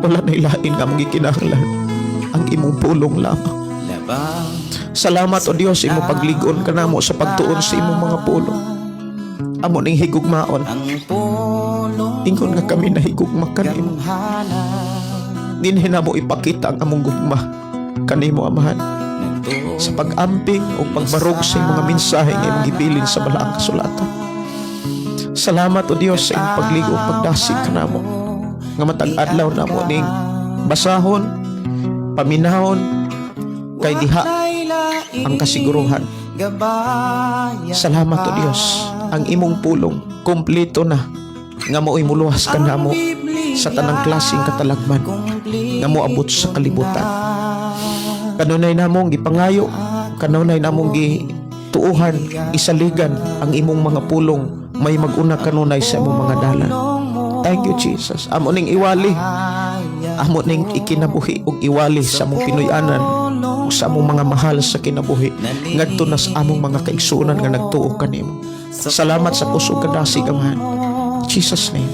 Wala na ilain nga among gikinahanglan. Ang imong pulong lamang. Labang Salamat, o Dios, imong pagligon kanamo sa pagtuon sa imong mga pulong. Amo ning higugmaon. Ang pulong Ingon nga kami nahigugma kanimo. Gamhanan Dinhi namo ipakita ang among gugma kanimo, Amahan, sa pag-amping o pagbarog sa imong mga mensahe nga imong gibilin sa balaang kasulatan. Salamat, o Dios, sa imong pagligo ug pagdasig kanamo nga matag adlaw namo ning basahon, paminahon, kay diha ang kasiguruhan. Salamat, o Dios, ang imong pulong kompleto na nga mo'y muluwas kanamo sa tanang klaseng katalagman nga moabot sa kalibutan. Kanunay namong gipangayo, kanunay namong gi Tuuhan, isaligan ang imong mga pulong, may mag-una kanunay sa imong mga dalan. Thank you, Jesus. Amo ning iwali. Amo ning ikinabuhi ug iwali sa among Pinoy-anan ug sa among mga mahal sa kinabuhi ngadto na sa among mga kaigsuonan nga nagtuo kanimo. Salamat sa kusog kadasig, Amahan. Jesus' name.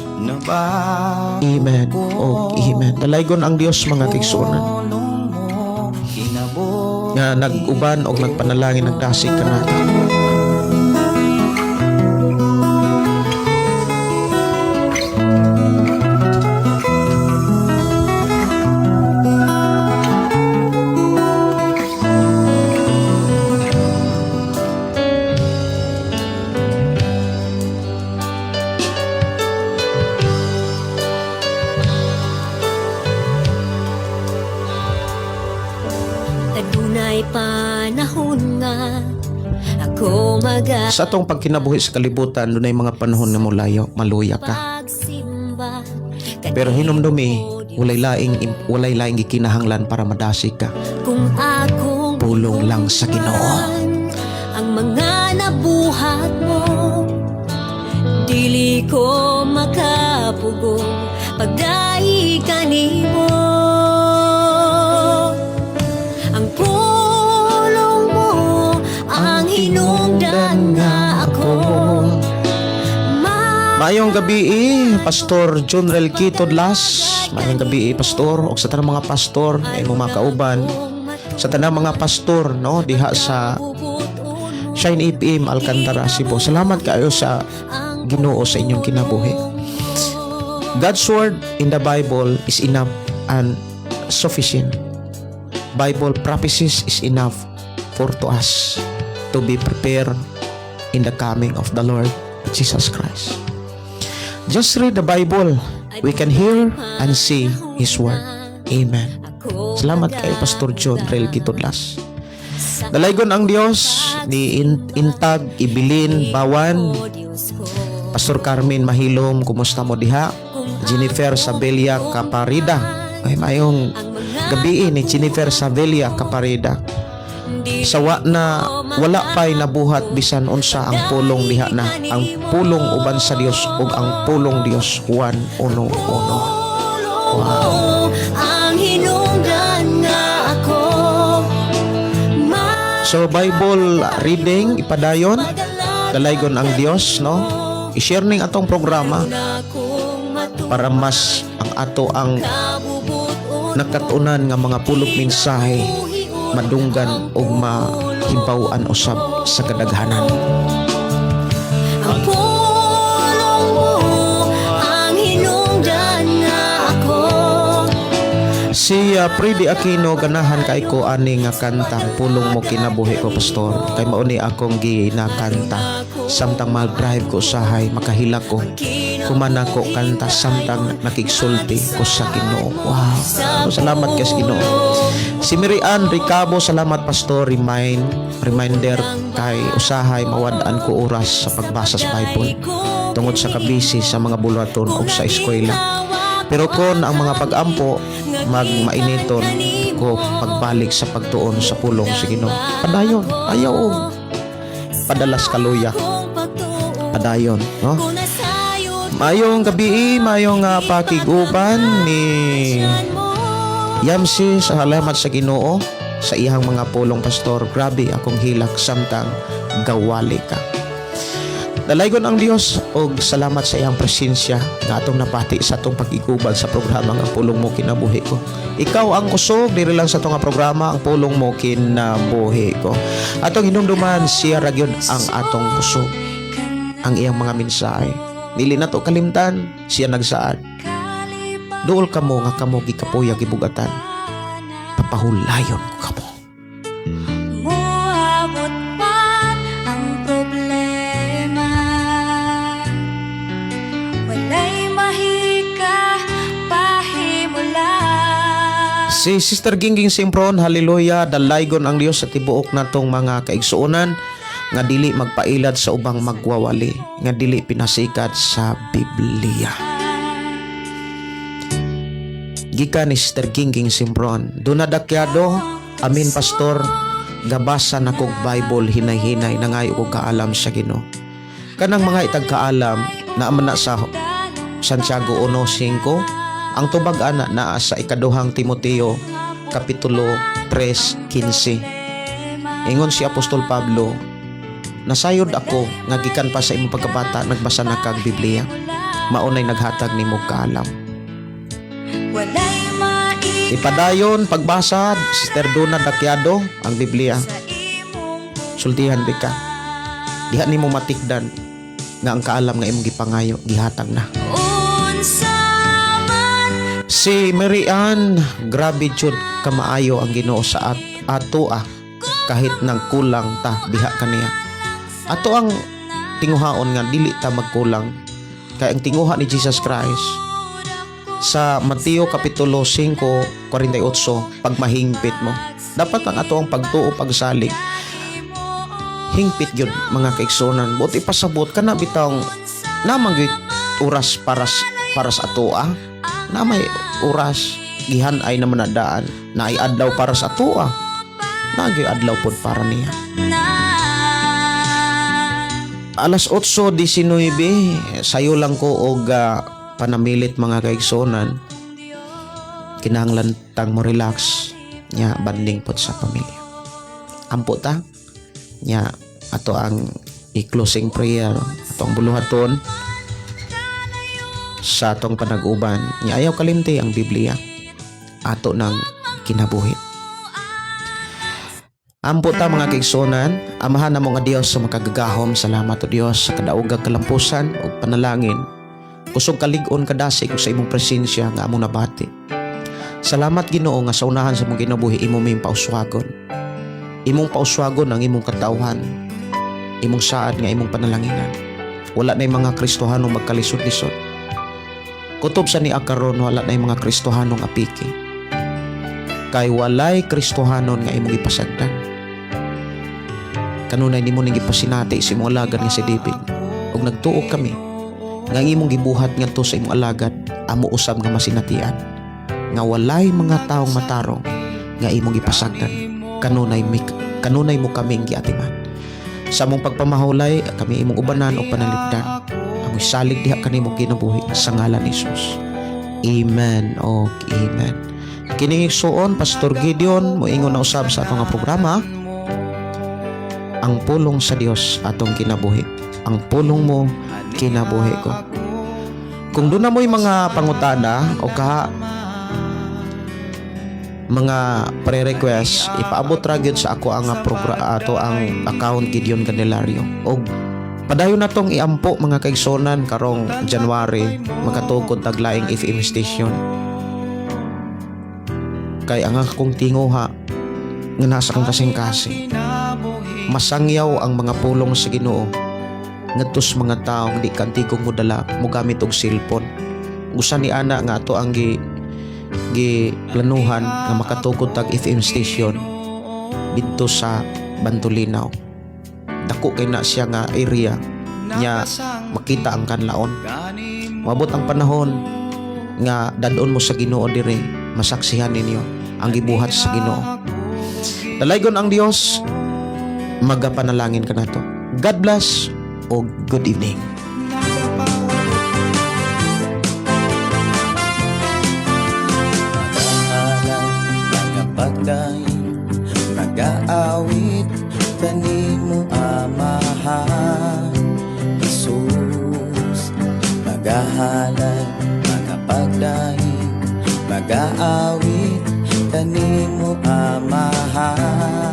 Amen o amen. Dalaygon ang Dios, mga kaigsuonan nga nag-uban og nagpanalangin, nagdasig kanato. Adunay panahon nga ako maga Sa atong pagkinabuhi sa kalibutan, dunay mga panahon nga mulayo, maluya ka. pagsimba. Pero hinumdumi, walay laing gikinahanglan para madasig ka. Kung akong Pulong lang sa Ginoo. ang mga nabuhat mo, dili ko makapugong pagdaig kanimo. Ang pulong mo ang hinungdan nga ako. Maayong gabi eh, Pastor John Relquito Dlas. Maayong gabi eh, Pastor. O sa tanang mga pastor, ay imong mga kauban. Sa tanang mga pastor, no, diha sa Shine FM Alcantara, Cebu. Salamat kayo sa Ginoo sa inyong kinabuhi. God's word in the Bible is enough and sufficient. Bible prophecies is enough for to us to be prepared in the coming of the Lord Jesus Christ. Just read the Bible. We can hear and see His word. Amen. Salamat kay Pastor John Rel Kitudlas. Dalaygon ang Dios ni Intag Ibilin Bawan, Pastor Carmen Mahilom, kumusta mo diha? Jennifer Sabelia Caparida. Ay, mayong gabi ni Jennifer Sabelia Caparida. Sawa na wala pa'y nabuhat bisan unsa ang pulong diha na ang pulong uban sa Dios ug ang pulong Dios Juan 1:1. Wow. Ang hinungdan nga ako. So Bible reading ipadayon, dalaygon ang Dios, no? I-share ning atong programa para mas ang ato ang nakatunan nga mga pulong mensahe madunggan ug mahibaw-an usab sa kadaghanan. Ang pulong mo ang hinungdan nga ako. Si Freddy Aquino, ganahan kay ko ani nga kanta, "Pulong Mo Kinabuhi Ko, Pastor," kay mao ni akong ginakanta samtang mag-drive ko, usahay makahilak ko, kumana ko kanta samtang nakigsulti ko sa Ginoo. Wow, salamat kay sa Ginoo. Si Mary Ann Ricabo, "Salamat, Pastor, reminder kay usahay mawad-an ko oras sa pagbasa sa Bible tungod sa kabisi sa mga buluhaton o sa eskwela. Pero kon ang mga pag-ampo, magmainiton ko pagbalik sa pagtuon sa pulong sa Ginoo." Padayon, ayaw og padalas kaluya. Padayon, no? Mayong gabi, mayong pakiguban ni Yamsi, salamat sa Ginoo sa iyang mga pulong, Pastor. Grabe akong hilak samtang gawali ka. Dalaygon ang Dios og salamat sa iyang presensya nga atong napati sa atong pag-iguban sa programa nga "Pulong Mo Kinabuhi Ko." Ikaw ang kusog diri lang sa atong nga programa, ang "Pulong Mo Kinabuhi Ko." Atong hinumduman, siya ra gyud ang atong kusog. Ang iyang mga mensahe. Dili na to kalimtan, siya nagsaad. "Duol kamo nga kamo gikapoya, gibugatan. Papahulayon ko kamo." Moabot man ang problema, walay mahika pahimula. Si Sister Gingging Simpron, "Hallelujah, dalaygon ang Dios sa tibuok natong mga kaigsuonan nga dili magpailad sa ubang magwawali, nga dili pinasikat sa Biblia." Gikan ni Sister Gingging Simpron. Dunadakyado, "Amen, Pastor." Gabasa na kog Bible hinay-hinay, nangayo kog kaalam sa Ginoo. Kanang mga itag kaalam naa man na sa Santiago 1:5, ang tubag ana naa sa ikaduhang Timoteo kapitulo 3:15. Ingon si Apostol Pablo, "Nasayod ako nga gikan pa sa imong pagkabata nagbasa na kag Biblia. Maunay naghatag nimo kaalam." Walay maika Ipadayon pagbasa, Sister Donna Dakyado, ang Biblia. Sa imong Sultihan di ka. Diha nimo matikdan nga ang kaalam nga imong gipangayo gihatag na. Unsa man Si Mary Ann, grabe jud kamaayo ang Ginoo sa ato ah. Kahit nagkulang ta diha kaniya. Ato ang tinguhaon nga dili ta magkulang. Kay ang tinguha ni Jesus Christ sa Mateo kapitulo 5:48, pag mahingpit mo. Dapat ang ato ang pagtuo, pagsalig hingpit gyud, mga kaigsuonan. Buot ipasabot kana bitawng namang gyud oras para sa ato ah. Na may oras gihan ay naman na daan na ay adlaw para sa ato ah. Na gyud adlaw pod para niya. Na Alas 8:19, sayo lang ko og panamilit, mga kaigsuonan. Kinahanglan tang mo relax nya, bonding pod sa pamilya. Ampo ta nya, ato ang i-closing prayer, ato ang buluhaton sa atong panag-uban nya. Ayaw kalimti ang Biblia, ato ng kinabuhi. Ampo ta, mga kaigsuonan. Amahan namo nga Dios sa makagagahom, salamat o Dios sa kadaogag kalampusan ug panalangin. Kusog kalig-on kadasig sa imong presensya nga among nabati. Salamat, Ginoo, nga sa unahan sa imong kinabuhi imo ming pauswagon. Imong pauswagon ang imong katawhan. Imong saad nga imong panalanginan. Wala na mga Kristohanong magkalisod-lisod. Kutob sa ni karon wala na mga Kristohanong apiki. Kay walay Kristohanon nga imong ipasagdan. Kanunay nimo ning gipasinati sa imong alagad nga si David. Ug nagtuo kami nga ang imong gibuhat ngadto sa imong alagad amo usab nga masinatian. Nga walay mga taong matarong nga imong gipasagdan. Kanunay mo kaming giatiman. Sa among pagpamahulay, kami imong ubanan o panalipdan. Amoy salig diha kanimo kinabuhi sa ngalan ni Jesus. Amen o amen. Kining igsuon, Pastor Gideon, moingon na usab sa atong nga programa, ang pulong sa Dios atong kinabuhi. Ang pulong mo, kinabuhi ko. Kung doon na mo'y mga pangutana o kaha mga pre-request, ipaabot ra gyud sa ako ang ato ang account, Gideon Candelario. Og padayon na tong iampo, mga kaigsonan, karong January makatukod tag laing FM station. Kay ang akong tinguha nga nasa akong kasing-kasing, masangyaw ang mga pulong sa Ginoo ngadto sa mga taong di kantigong mo dala mo gamit og cellphone. Usa ni ana nga ato ang gi gi planuhan nga makatukod tag FM station didto sa Bantulinaw. Dako kay na siya nga area nya, makita ang kanlaon. Moabot ang panahon nga dadon mo sa Ginoo dire, masaksihan ninyo ang gibuhat sa Ginoo. Dalaygon ang Dios, magapanalangin kanato. God bless o good evening. Magahalay, magapagdaig, magaawit kanimo, Amahan Jesus. Magahalay, magapagdaig, magaawit kanimo, Amahan.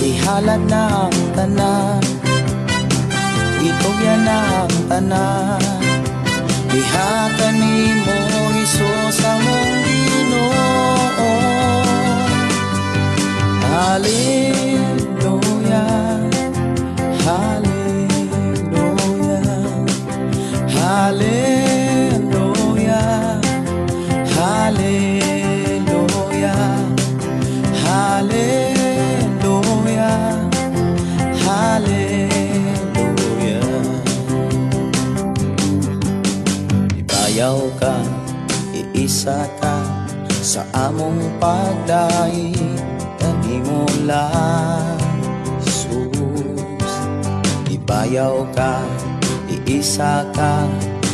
Ihalad na ang tanan, itugyan na ang tanan diha kanimo, Hesus among Ginoo. Hallelujah, Hallelujah, Hallelujah, Hallelujah, Hallelujah, Hallelujah. Ibayaw ka, iisa ka. Sa among pagdaig kanimo lang, Jesus. Ibayaw ka, iisa ka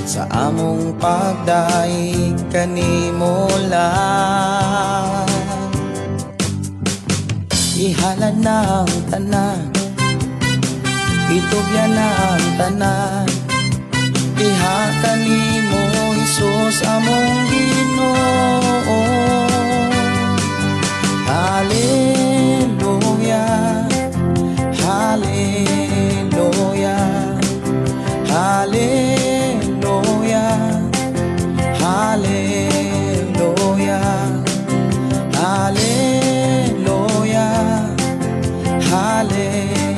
sa among pagdaig kanimo lang. Ihalad na ang tanan, itugyan na ang tanan, diha kanimo, Hesus, among Ginoo. Hallelujah, Hallelujah, Hallelujah, Hallelujah, Hallelujah, Hallelujah.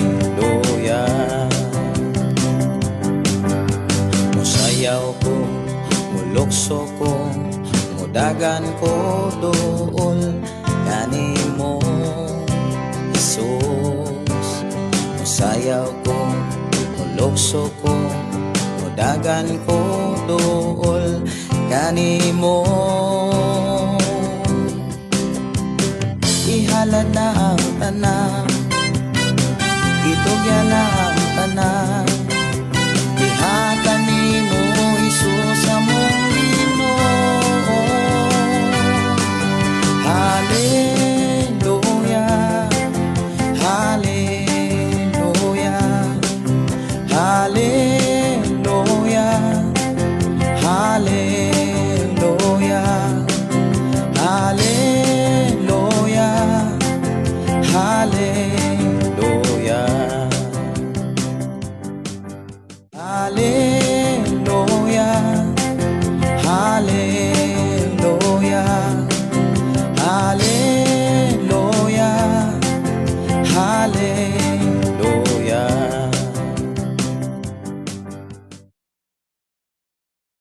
Musayaw ko, mulukso ko, mudagan ko duol kanimo, Jesus. Musayaw ko, mulukso ko, mudagan ko duol kanimo.